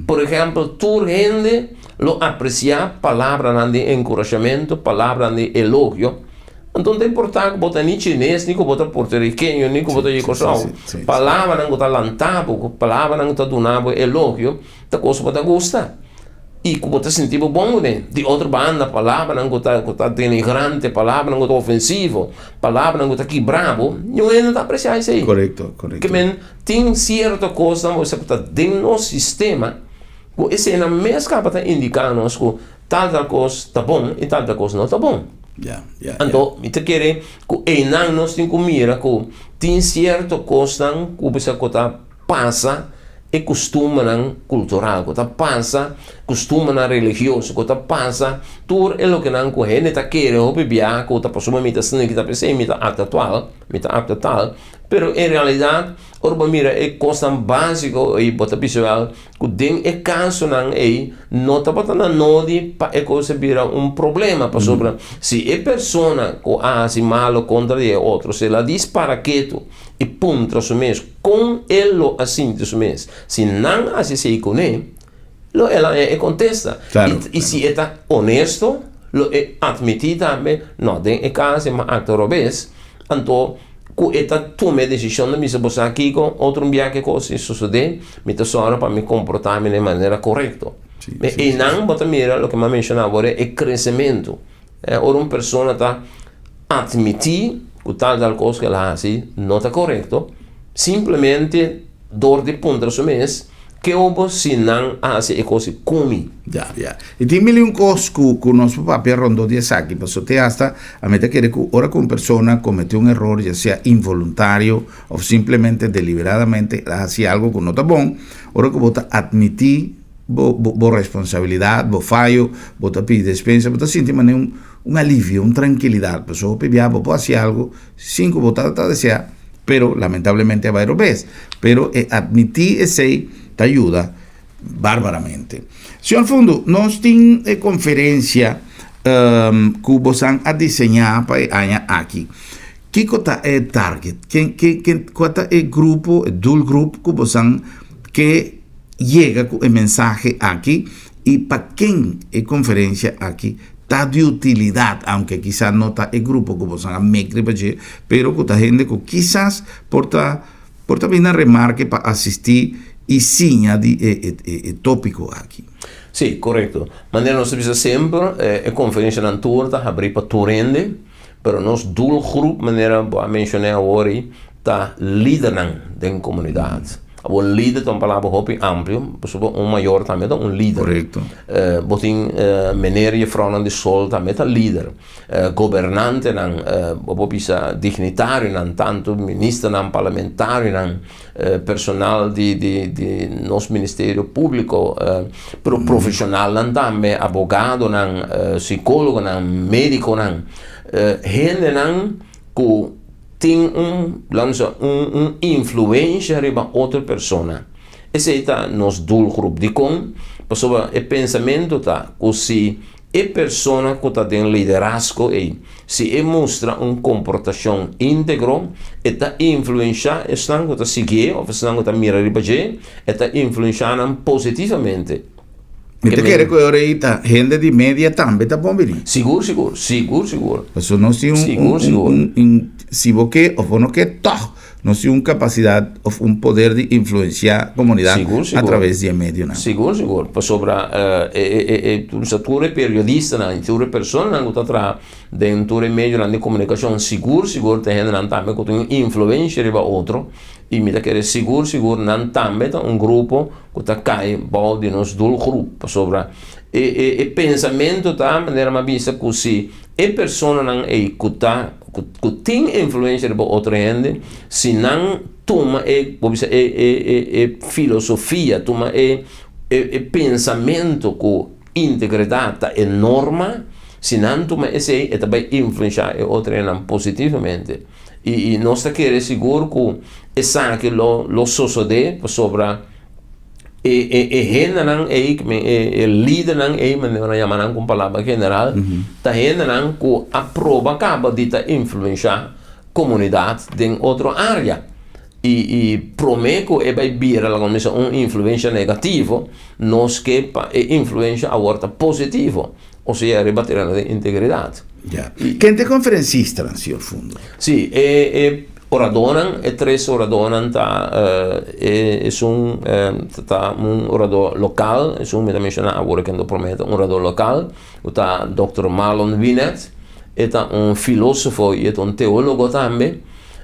Por ehèmpel, tur hende lo apresiá palabranan di enkurashamentu, palabranan di elogio. Anto no ta importá ku bo ta ni chines, ni ku bo ta puertorikeño, ni ku bo ta di Kòrsou, palabranan ku ta lanta bo, palabranan ku ta duna bo elogio, Ta kos ku bo ta gusta i ku bo ta sinti bo bon kuné. Di otro banda, palabranan ku ta ku ta denigrante, palabranan ku ta ofensivo, palabranan ku ta kibra bo, niun hende no ta apresiá esei. Korekto, korekto. Ke men tin sierto kosnan bo sa ku ta den nos sistema ku eseinan mes kaba ta indiká nos ku tal tal kos ta bon i tal tal kos no ta bon. Ya, ya, ya. Anto mi ta kere ku einan nos tin ku mira ku tin sierto kosnan ku bisa ku ta pasa e kustumbernan kultural, ku ta pasa kustumbernan religioso, ku ta pasa tur e lokenan ku hende ta kere hopi bia ku ta pasobra mi ta sni ta p'esei mi ta aktua tal, mi ta aktua tal, pero en realidat ora bo mira e kosnan básiko ei bo ta bisa wèl ku den e kasonan ei no tabata na nodi pa e kos a bira un problema pasobra si e persona ku a hasi malo kontra di e otro si el a dispara ketu i puntra su mes Kon el lo a sinti su mes? Si nan hasi esei kuné, lo el haña e kontesta. Claro, I si e ta onesto, lo e atmití tambe, No, den e kas e m'a aktua robes. Anto, ku e ta tuma e desishon ta bisa, Bo sa kiko? Otro un biaha ke kos ei sosodé, mi ta sòru pa mi komportá mi na e manera korekto. Einan bo ta mira loke mi a menshoná awor, e kresementu. Ora un persona ta atmití ku tal tal kos ku el a hasi no ta korekto, simplemente dor di puntra su mes, Ke obo si nan a hasi e kos ei ku mi? Ya, ya. I tin mil i un kos ku ku nos por papia rondó di esaki, pasobra te asta a mi ta kere ku ora ku un persona kometé un eror, ya sea involuntario òf simplemente deliberadamente el a hasi algu ku no ta bon, ora ku bo ta atmití bo bo bo responsabilidat, bo fayo, bo ta pidi despensa, bo ta sinti manera un un alivio, un trankilidat, pasobra hopi bia bo por hasi algu sin ku bo ta ta desea, pero lamentablemente a bai robes. Pero e atmití esei ta yuda barbaramente. Señor Fundu, nos tin e konferensia ku bosan a diseñá pa e aña aki. Kiko ta e target? Ken ken ken kua ta e grupo, e doelgroep ku bosan ke yega ku e mensahe aki i pa ken e konferensia aki ta di utilidat, aunke kisas no ta e grupo ku boso a mek riba dje, pero ku ta hende ku kisas por ta por ta bini na remarke pa asistí i siña di e e e tópiko aki. Sí, korekto. Manera nos ta bisa semper, e konferenshanan tur ta habrí pa tur hende, pero nos doelgroep, manera bo a menshoné awor ei, ta lidernan den komunidat. Awor lider ta un palabra hopi amplio, pasobra un mayor tambe ta un lider. Korekto. Bo tin meneer, jefrounan di skol tambe ta lider. Gobernantenan, bo por bisa dignitarionan, tantu ministernan, parlamentarionan, personal di di di nos ministerio públiko, pero profeshonalnan tambe, abogadonan, sikólogonan, médikonan, hendenan ku tin un, laat mi sa, un un influensha riba otro persona. Esei ta nos doelgroep. Dikon? Pasobra e pensamentu ta ku si e persona ku ta den liderazgo ei, si e mustra un komportashon íntegro, e ta influenshá esnan ku ta siguié òf esnan ku ta mira riba dje, e ta influenshá nan positivamente. Mi ta kere ku e ora ei ta hende di media tambe ta bon bini. Sigur, sigur, sigur, sigur. Pasobra nos tin un, Sigur, un, sigur. un, un, si bo ke of bo no ke, tòg nos tin un kapasidat of un poder di influensiá komunidat Sigur, a sigur. traves di e medionan. Sigur, sigur. Pasobra e, e, e, e, tur sa tur e periodistanan i tur e personanan ku ta traha den tur e medionan di komunikashon, sigur, sigur ta hendenan tambe ku tin un influensia riba otro. I mi ta kere sigur sigur nan tambe ta un grupo ku ta kai bou di nos doelgroep, pasobra e e e pensamentu ta manera mi a bisa ku si e personanan ei ku ta ku ku tin influensia riba otro hende, si nan tuma e bo bisa e e e e filosofia, tuma e e e pensamentu ku integridat ta e norma, si nan tuma esei e ta bai influenshá e otro hendenan positivamente. I i nos ta kere sigur ku esaki lo lo sosodé pasobra e e e hendenan ei, e e lidernan ei, manera nan yama nan ku un palabra general, ta hendenan ku a proba kaba di ta influenshá komunidat den otro área. I i promé ku e bai bira laga nos bisa un influensha negativo, nos ke pa e influensha awor ta positivo. Osea riba tereno di integridat. Ya. Ken ta e konferensistanan, señor Fundo? Sí, e e oradónan, e tres oradónan ta e esun ta un oradó lokal, esun mi ta menshoná awor ken ta promé ta un oradó lokal, ku ta dòkter Marlon Winnet, e ta un filósofo i e ta un teólogo tambe.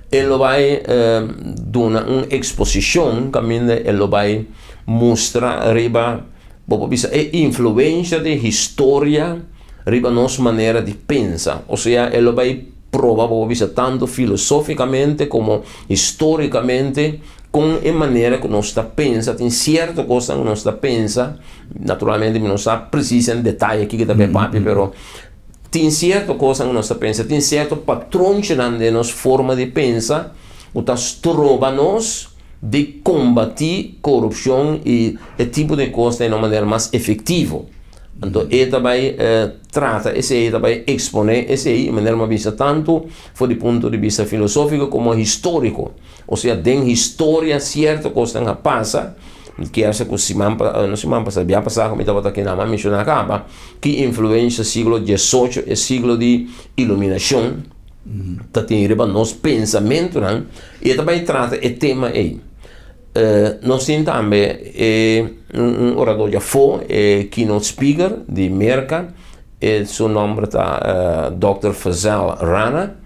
E lo bai duna un eksposishon kaminda e lo bai mustra riba. Bo por bisa e influensha di historia riba nos manera di pensa. Osea, e lo bai proba, bo por bisa, tantu filosoficamente como historicamente con e manera cu nos ta pensa. Tin cierto cosnan cu nos ta pensa, naturalmente mi no sa precies en detaye kiko ta bay papia, pero tin cierto cosnan cu nos ta pensa, tin cierto patronchinan den nos forma di pensa cu ta stroba nos di kombatí korupshon i e tipo di kos den un manera mas efektivo. Anto e ta bai trata esei, e ta bai eksponé esei, manera mi a bisa tantu for di punto di bista filosófiko komo históriko. Osea den historia sierto kosnan a pasa, mi kier sa ku siman pa, no siman pasá, bia pasá ku mi tabata aki nan mi a menshoná kaba ki influensha siglo diesocho, e siglo di iluminashon, ta tin riba nos pensamentunan i e ta bai trata e tema ei. Nos tin tambe e un orador di afó, e keynote speaker di Merka, e su nòmber ta Dòkter Fazel Rana,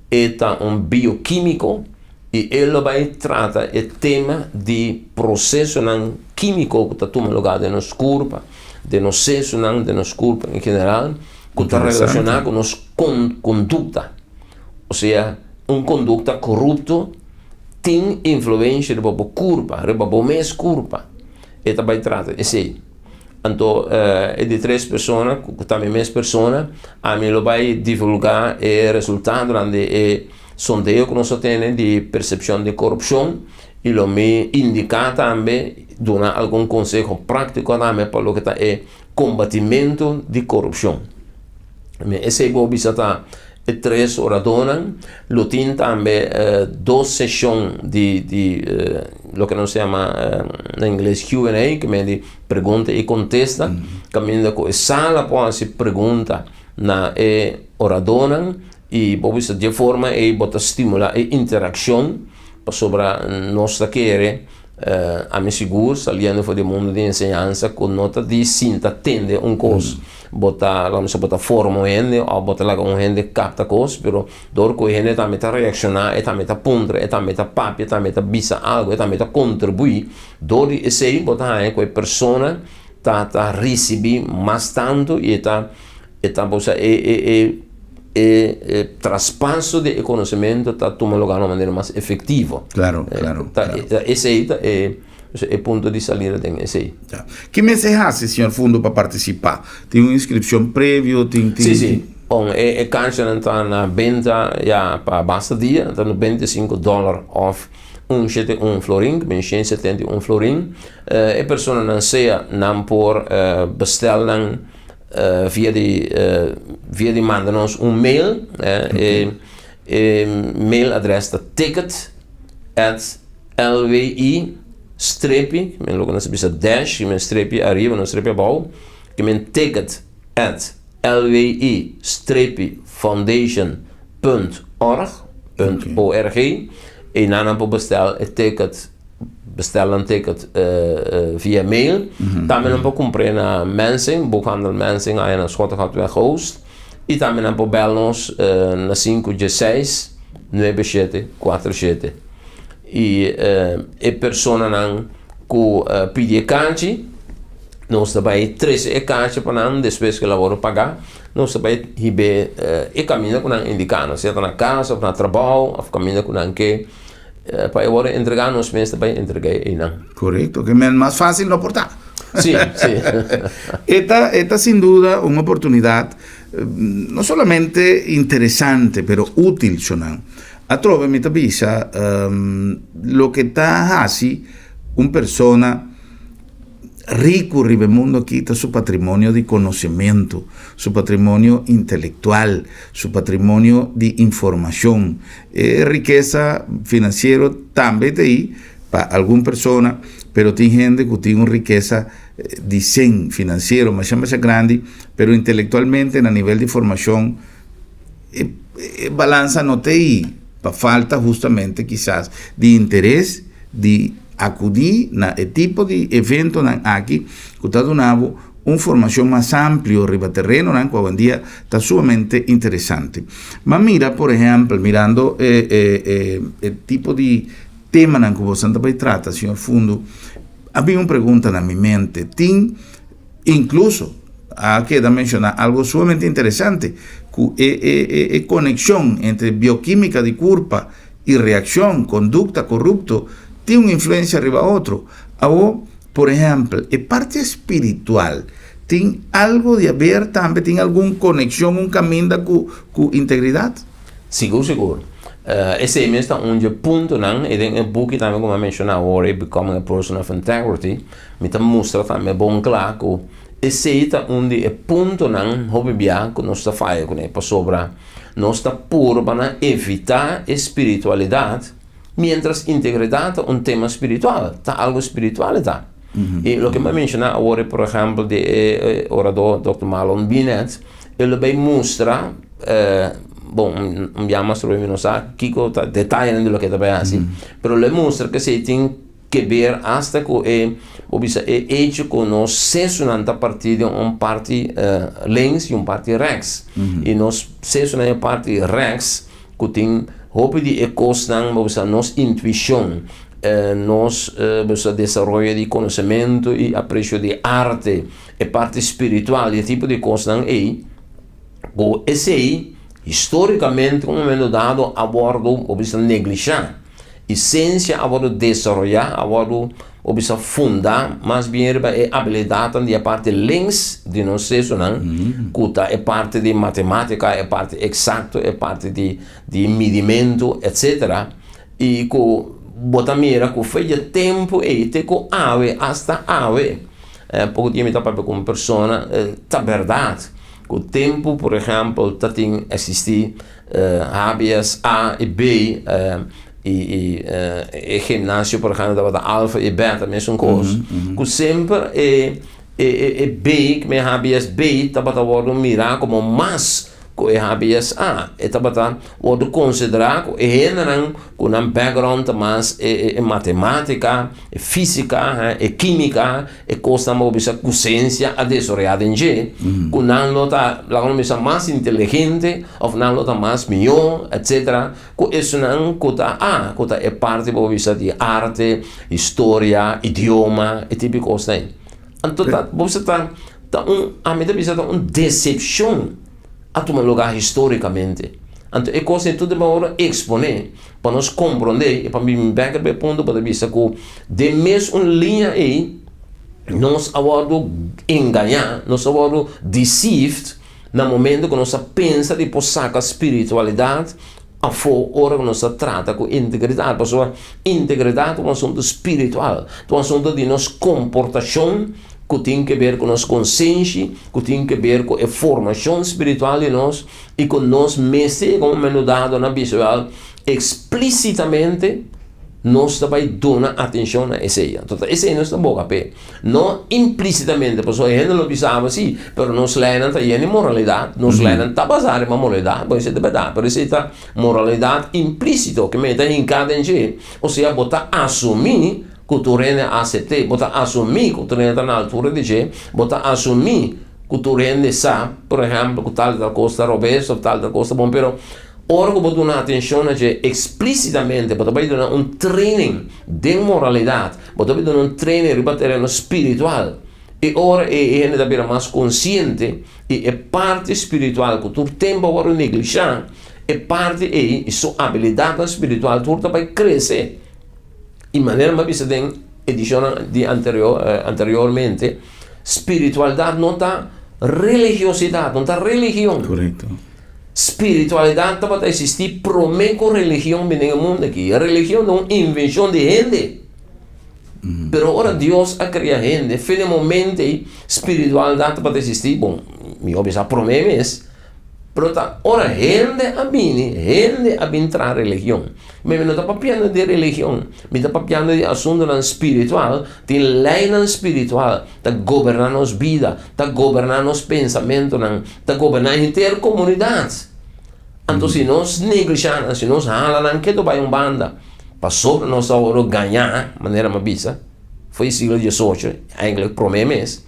e ta un biokímiko i e lo bai trata e tema di prosesonan kímiko ku ta tuma lugá den nos kurpa, den nos sesonan, den nos kurpa en general, ku ta relashoná ku nos kondukta. Osea, un kondukta korupto tin influensha riba bo kurpa, riba bo mes kurpa. E ta bai trata esei. Anto e di tres persona, ku ta mi mes persona, ami lo bai divulgá e resultadonan di e sondeo ku nos a tene di persepshon di korupshon i lo mi indiká tambe, duna algun konseho práktiko tambe pa loke ta e kombatimentu di korupshon. Esei bo bisa ta e tres oradónan. Lo tin tambe dos seshon di di loke nos ta yama na ingles Q and A, ke men di pregunta i kontesta, kaminda ku e sala por hasi pregunta. na e oradónan i bo bisa di e forma ei bo ta stimulá e interakshon pasobra nos ta kere ami sigur saliendo for di e mundu di enseñansa ku no ta di sinta tende un kos bo ta laga bisa bo ta forma un hende òf bo ta laga un hende kapta kos pero dor ku e hende tambe ta reakshoná e tambe ta puntra e tambe ta papia e tambe ta bisa algu e tambe ta kontribuí dor di esei bo ta haña ku e persona ta ta risibí mas tantu i e ta e ta bo sa e e e e e traspaso di e konosementu ta tuma lugá na un manera mas efektivo. Klaro, klaro, Ta klaro. ta esei ta e e punto di salida den esei. Ya. Ki mester hasi, señor Fundo, pa partisipá? Tin un inskripshon previo? Tin tin Sí, sí. Bon, e e kanshanan ta na benta ya pa basta dia, ta 95 dòler òf un shete un florin, ku 171 florin. E personanan sea nan por bestel nan via di via di manda nos un mail. E e mail adres ta ticket at lwi strepi, men loke nos ta bisa dash, men strepi ariba, no strepi abou, ke men ticket at lwi strepi foundation punt org, punt org, i nan nan por bestel e ticket. Bestel nan ticket via mail. Tambe nan por kumpr'é na Mensing, Boekhandel Mensing aya na Schottegatweg Oost. I tambe nan por bel nos na sinku dieseis, nuebe shete, kuater shete. I e personanan ku pidi e kachi, nos ta bai trese e kachi pa nan despues ku el a wòrdu pagá. Nos ta bai hib'é e kaminda ku nan indiká nos, sea ta na kas òf na trabou òf kaminda ku nan ke. Pa e wòrdu entregá nos mes ta bai entregá einan. Korekto, ke men mas fásil no por ta. Sí, sí. E ta, e ta sin duda un oportunidat no solamente interesante, pero útil, Shonan. Atrobe mi ta bisa loke ta hasi un persona Riku riba e mundu aki ta su patrimonio di konosementu, su patrimonio intelektual, su patrimonio di informashon. E rikesa finansiero tambe ta ei pa algun persona, pero tin hende ku tin un rikesa di sen finansiero masha masha grandi, pero intelektualmente na nivel di formashon e balansa no ta ei pa falta hustamente kisas di interes di Akudí na e tipo di eventonan aki ku ta duna bo un formashon mas amplio riba terenonan ku awendia ta sumamente interesante. M'a mira por ehèmpel mirando e e e tipo di temanan ku bosan ta bai trata señor Fundo a bin un pregunta na mi mente tin inkluso a keda menshoná algo sumamente interesante ku e e e konekshon entre biokimika di kurpa i reakshon, kondukta korupto tin un influensia riba otro. Awor, por ehèmpel, e parti espiritual tin algu di haber tambe, tin algun konekshon, un kaminda ku ku integridat? Sigur, sigur. Esei mes ta un dje puntonan, i den e buki tambe ku mi a menshoná awor, e Becoming a Person of Integrity, mi ta mustra tambe bon kla ku esei ta un di e puntonan hopi bia ku nos ta faya kuné, pasobra Nos ta purba na evitá e spiritualidat, miéntras integridat ta un tema spiritual, ta algu spiritual e ta. I loke mi a menshoná awor e por ehèmpel di e oradó dòkter Marlon Binet, e lo bai mustra, bon un bia mas mi no sa kiko ta detayenan di loke e ta bai hasi, pero lo e mustra ku esei tin keber asta ku e bo bisa e hecho ku nos sesonan ta partí den un parti links i un parti rèks i nos sesonan e parti rèks ku tin hopi di e kosnan bo bisa nos intuishon nos bo bisa desaroyo di konosementu i apresio di arte e parti spiritual i e tipo di kosnan ei ku esei histórikamente un momento dado a wòrdu bo bisa neglishá. I siensia a wòrdu desaroyá, a wòrdu, bo bisa fundá mas bien riba e abilidatnan di e parti links di nos sesonan, ku ta e parti di matemátika, e parti eksakto, e parti di di midimentu, etsetera. I ku bo ta mira ku fe dje tempu ei te ku awe, asta awe, poko dia mi ta papia ku un persona, ta bèrdat ku tempu, por ehèmpel, ta tin eksistí HBS A i B i e gimnasio por ejemplo tabata alfa i beta mesun kos ku semper e E e B, ku mi HBS B, tabata wòrdu mirá komo mas ku e HBS A. E tabata wòrdu konsiderá ku e hendenan ku nan background ta mas e e matemátika, e físika, e kímika, e kosnan bo bisa ku siensia a desaroyá den dje, ku nan lo ta, laga nos bisa, mas inteligente òf nan lo ta mas mihó, etsetera, ku esunnan ku ta A, ku ta e parti bo bisa di arte, historia, idioma, e tipo di kosnan ei. Anto ta bo bisa ta ta un ami ta bisa ta un decepcion a tuma lugar historicamente. Anto e cos ei tur den ora expone pa nos comprende y pa mi bek riba e punto pa ta bisa cu den mes un liña ei nos a wordo engaña, nos a wordo deceived na momento cu nos a pensa di por saca spiritualidad Afó ora ku nos ta trata ku integridat, pasobra integridat ta un asuntu spiritual, ta un asuntu di nos komportashon ku tin ke ber ku nos konsenshi, ku tin ke ber ku e formashon spiritual di nos i ku nos mester yega un momento dado na bisa wèl eksplísitamente nos ta bai duna atenshon na esei. Anto ta esei nos ta boga p'e. No implísitamente, pasobra e hende lo bisa abo si, pero nos leinan ta yen di moralidat, nos leinan ta basá riba moralidat, bo esei ta bèrdat, pero esei ta moralidat implísito ke men ta hinká den dje, osea bo ta asumí ku tur hende a asept'é, bo ta asumí ku tur hende ta na altura di dje, bo ta asumí ku tur hende sa, por ehèmpel, ku tal i tal kos ta robes òf tal i tal kos ta bon, pero ora ku bo duna atenshon na dje eksplísitamente, bo ta bai duna un training den moralidat. Bo ta duna un training riba tereno spiritual. E ora ei e hende ta bira mas konsiente i e parti spiritual ku tur tempu a wòrdu neglishá, e parti ei i su abilidatnan spiritual tur ta bai krese. I manera mi a bisa den edishonnan di anterior anteriormente, spiritualidat no ta religiosidat, no ta religion. Korekto. Spiritualidat tabata eksistí promé ku religion bini den e mundu aki. Religion ta un invenshon di hende. Pero ora Dios a krea hende, fin e momento ei spiritualidat tabata eksistí, bon, mi hopi sa promé mes, pero ta ora hende a bini, hende a bin traha religion. Mi no ta papiando di religion, mi ta papiando di asuntunan spiritual, tin leinan spiritual ta goberná nos bida, ta goberná nos pensamentunan, ta goberná henter komunidat. Anto si nos neglishá nan, si nos hala nan ketu bai un banda, pasobra nos ta wòrdu gañá, manera mi a bisa, for di siglo diesocho, eindelijk promé mes,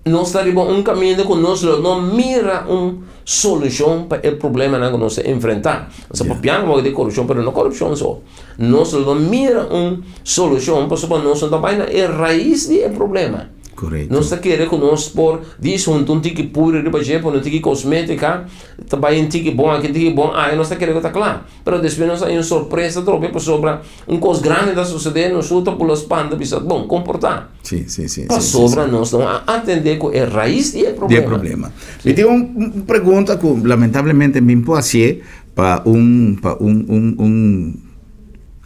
nos ta riba un kaminda ku nos lo no mira un solushon pa e problemanan ku nos ta enfrentá. Nos ta papiando awor di korupshon, pero no korupshon so. Nos lo no mira un solushon pasobra nos no ta bai na e rais di e problema. Korekto. Nos ta kere ku nos por dis hunta un tiki puri riba dje, pone un tiki kosmétika, ta bai un tiki bon aki, un tiki bon aya, nos ta kere ku ta kla. Pero despues nos haña un sorpresa atrobe pasobra un kos grandi ta sosodé, nos tur ta bula spanta bisa, bon, komportá. Sí, sí, sí. Pasobra nos no a atendé ku e rais di e problema. Di e problema. Mi tin un pregunta ku lamentablemente mi por hasié pa un pa un un un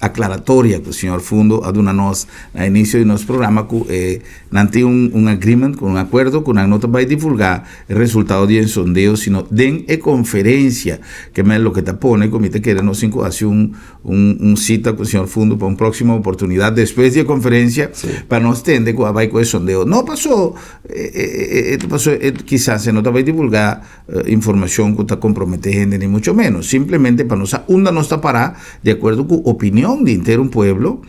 aclaratoria ku señor Fundo a duna nos na inicio di nos programa ku e nan tin un un agreement ku un acuerdo ku nan no ta bai divulga e resultado di e sondeo sino den e conferencia ke men loke ta pone ku mi ta kere nos tin ku hasi un un un cita ku señor Fundo pa un proximo oportunidad despues di e conferencia pa nos tende ku a bai ku e sondeo no paso e e paso e kisas e no ta bai divulga informacion cu ta compromete hende ni mucho menos, simplemente pa nos sa unda nos ta para di acuerdo cu opinion di henter un pueblo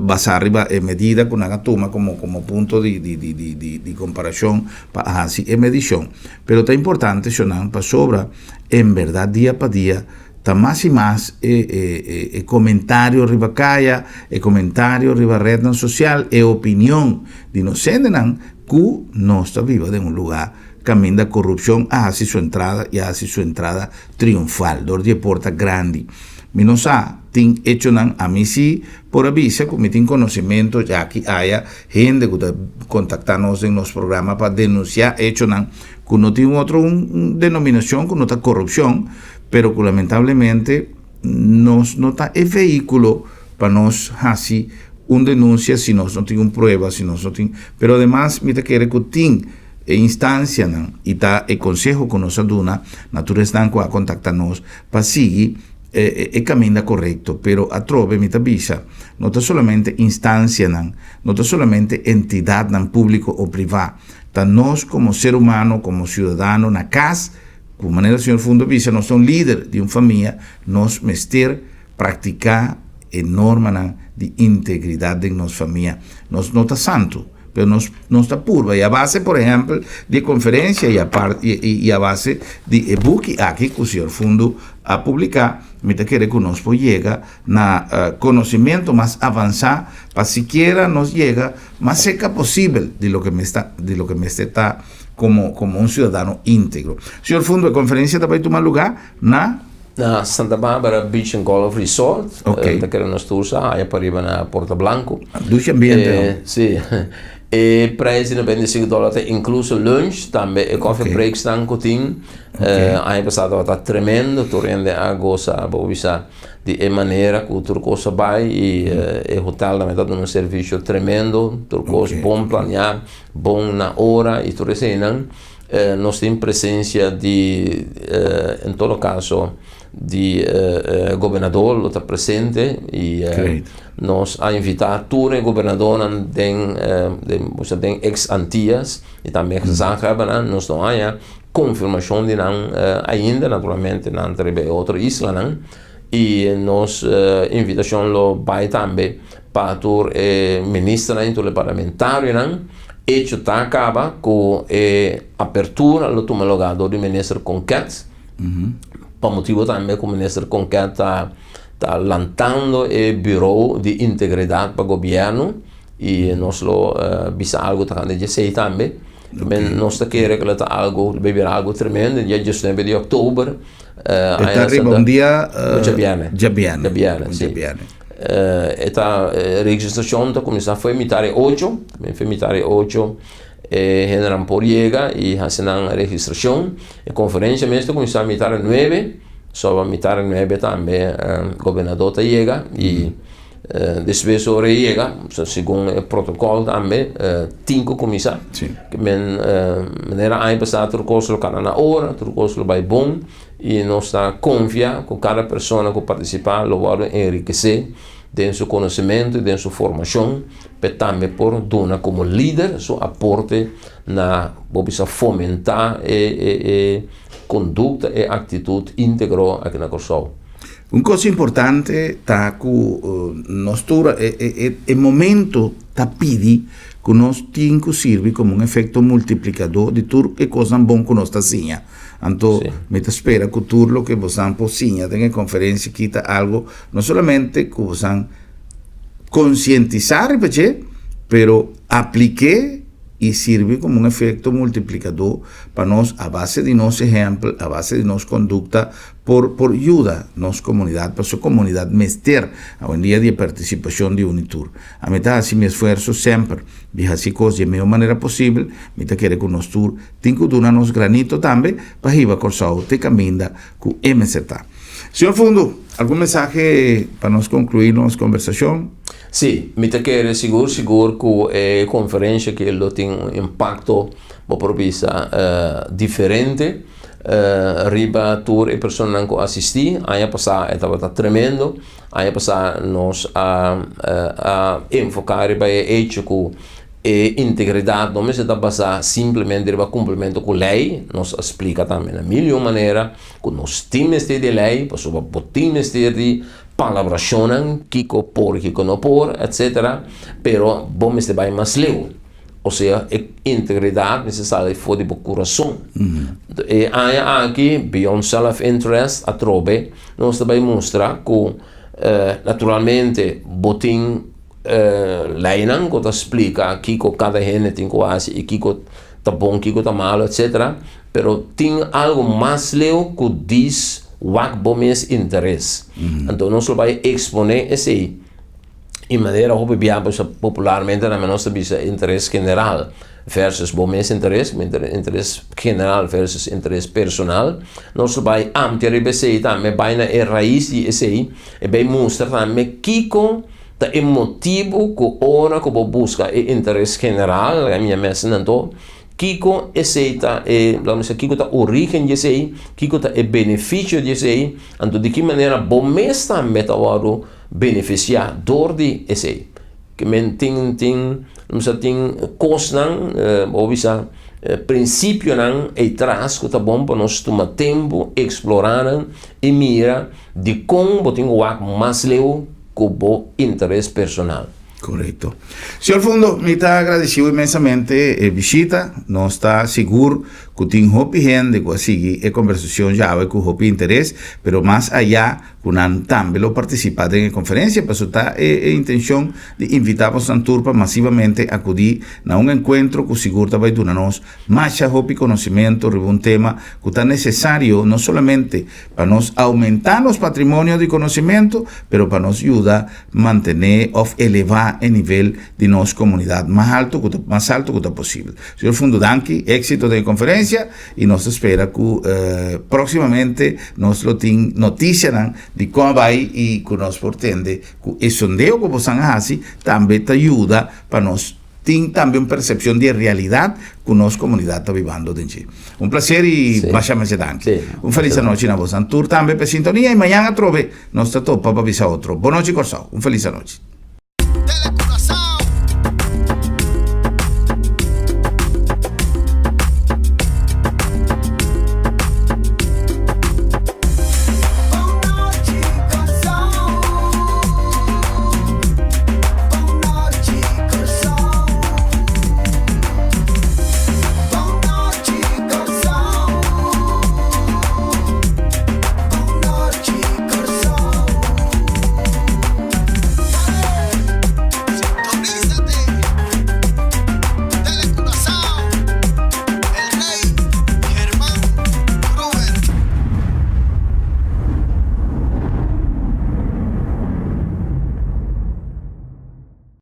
basa riba e medida cu nan a tuma como como punto di di di di di di comparacion pa haci e medicion. Pero ta importante shownan pasobra en berdad dia pa dia ta mas y mas e e e e comentario riba caya, e comentario riba rednan social, e opinion di nos hendenan cu nos ta biba den un lugar Kaminda korupshon a hasi su entrada i a hasi su entrada triunfal dor di e porta grandi. Mi no sa, tin echonan, ami si por a bisa ku mi tin konosementu yaki aya hende ku ta kontaktá nos den nos programa pa denunsiá echonan ku no tin otro un denominashon ku no ta korupshon, pero ku lamentablemente nos no ta e vehíkulo pa nos hasi un denunsia si nos no tin un prueba, si nos no tin, pero ademas mi ta kere ku tin. E instancianan y ta e conseho cu nos a duna na tur esnan cu a contacta nos pa sigui. E kaminda korekto, pero atrobe mi ta bisa, no ta solamente instansianan, no ta solamente entidatnan públiko o privá, ta nos komo ser humano, komo siudadano na kas, ku manera señor Fundo a bisa, nos ta un lider di un famia, nos mester praktiká e normanan di integridat den nos famia. Nos no ta santu, pero nos nos ta purba i a base por ehèmpel di e konferensia i apart i a base di e buki aki ku señor Fundo a publiká, mi ta kere ku nos por yega na konosementu mas avansá pa sikiera nos yega mas serka posibel di loke mester di loke mester ta komo komo un siudadano íntegro. Señor Fundo, e konferensia ta bai tuma lugá na. Na Santa Barbara Beach and Golf Resort. Ok. Ta kere nos tur sa haya pariba na Porta Blanco. Dushi ambiente no? Si. E prijs di 95 dollar ta inkluso lunch, tambe e coffee breaks nan ku tin. Aña pasá tabata tremendo, tur hende a gosa, bo bisa, di e manera ku tur kos a bai i e hotel tambe ta duna un servisio tremendo, tur kos bon planeá, bon na ora i tur eseinan. Nos tin presensia di, en todo kaso, di gobernador lo ta presente i nos a invitá tur e gobernadornan den den ex Antias i tambe gezaghebbernan. Nos no haña konfirmashon di nan ainda, naturalmente nan ta riba e otro islanan i nos invitashon lo bai tambe pa tur e ministernan i tur e parlamentarionan. Echo ta kaba ku e apertura lo tuma lugá dor di minister Konket, pa motibu tambe ku minister Konket ta ta lantando e buro di integridat pa gobièrnu i nos lo bisa algu tokante di esei tambe. Nos ta kere ku lo ta algu, lo bira algu tremendo dia diesnuebe di òktober. E ta riba un dia djabièrnè. Djabièrnè, si. E ta registrashon ta kuminsá for e mitar e ocho, for e mitar e ocho e hendenan por yega i hasi nan registrashon. E konferensia mes ta kuminsá mitar e nuebe, so mitar e nuebe tambe gobernador ta yega i despues ora e yega, segun e protokòl tambe tin ku kuminsá. Men manera aña pasá tur kos lo kana na ora, tur kos lo bai bon. I nos ta konfia ku kada persona ku partisipá lo wòrdu enrikesé den su konosementu i den su formashon p'e tambe por duna komo lider su aporte na bo bisa fomentá e e e kondukta, e aktitut íntegro aki na Kòrsou. Un kos importante ta ku nos tur e e e momento ta pidi ku nos tin ku sirbi komo un efekto multiplikadó di tur e kosnan bon ku nos ta siña. Anto mi ta spera ku tur loke bosan por siña den e konferensia aki ta algu no solamente ku bosan konsientisá riba dje, pero aplik'é i sirbi komo un efekto multiplikadó pa nos a base di nos ehèmpel, a base di nos kondukta por por yuda nos komunidat, pasobra komunidat mester awendia di e partisipashon di uni tur. Ami ta hasi mi esfuerso semper di hasi kos di e mihó manera posibel, mi ta kere ku nos tur Tin ku duna nos granito tambe pa hiba Kòrsou te kaminda ku e mester ta. Señor Fundo, algun mensahe pa nos konkluí nos kombersashon? Sí, mi ta kere sigur sigur ku e konferensha aki lo tin un impakto, bo por bisa, diferente riba tur e personanan ku asistí. Aña pasá e tabata tremendo. Aña pasá nos a a enfoká riba e hecho ku E integridat no mester ta basá simplemente riba kumplimentu ku lei. Nos a splika tambe na mil i un manera ku nos tin mester di e lei pasobra bo tin mester di palabrashonnan kiko por i kiko no por etsetera, pero bo mester bai mas leu. Osea e integridat mester sali for di bo kurason. E aña aki Beyond Self Interest atrobe nos ta bai mustra ku naturalmente bo tin Leinan ku ta splika kiko kada hende tin ku hasi i kiko ta bon, kiko ta malu, etsetera. Pero tin algu mas leu ku dis wak bo mes interes. Anto nos lo bai eksponé esei i manera hopi bia popularmente tambe nos ta bisa interes general versus bo mes interes, interes general versus interes personal. Nos lo bai amplia riba esei tambe, bai na e rais di esei i bai mustra tambe kiko Ta e motibu ku ora ku bo buska e interes general, laga mi a mester anto, Kiko esei ta e, laga mi bisa, kiko ta origen di esei, kiko ta e beneficio di esei, anto di ki manera bo mes tambe ta wòrdu benefisiá dor di esei. Ke men tin tin laga mi bisa tin kosnan bo bisa prinsipionan ei tras ku ta bon pa nos tuma tempu eksplorá nan i mira dikon bo tin ku wak mas leu ku bo interes personal. Korekto. Señor Fundo, mi ta agradesido inmensamente e bishita. Nos ta sigur ku tin hopi hende ku a sigui e kombersashon djawe ku hopi interes, pero mas ayá ku nan tambe lo partisipá den e konferensia, pasobra ta e e intenshon di invitá bosnan tur pa masivamente akudí na un enkuentro ku sigur ta bai duna nos masha hopi konosementu riba un tema ku ta nesesario no solamente pa nos oumentá nos patrimonio di konosementu, pero pa nos yuda mantené òf elevá e nivel di nos komunidat mas altu ku ta mas altu ku ta posibel. Señor Fundo danki, éksito den e konferensia i nos ta spera ku próksimamente nos lo tin notisianan di kon a bai i ku nos por tende ku e sondeo ku bosan a hasi tambe ta yuda pa nos tin tambe un persepshon di e realidat ku nos komunidat ta bibando den dje. Un plaser i masha masha danki. Un felis anochi na bosan tur tambe pa e sintonia i mañan atrobe nos ta topa pa bisa otro. Bonochi Kòrsou. Un felis anochi.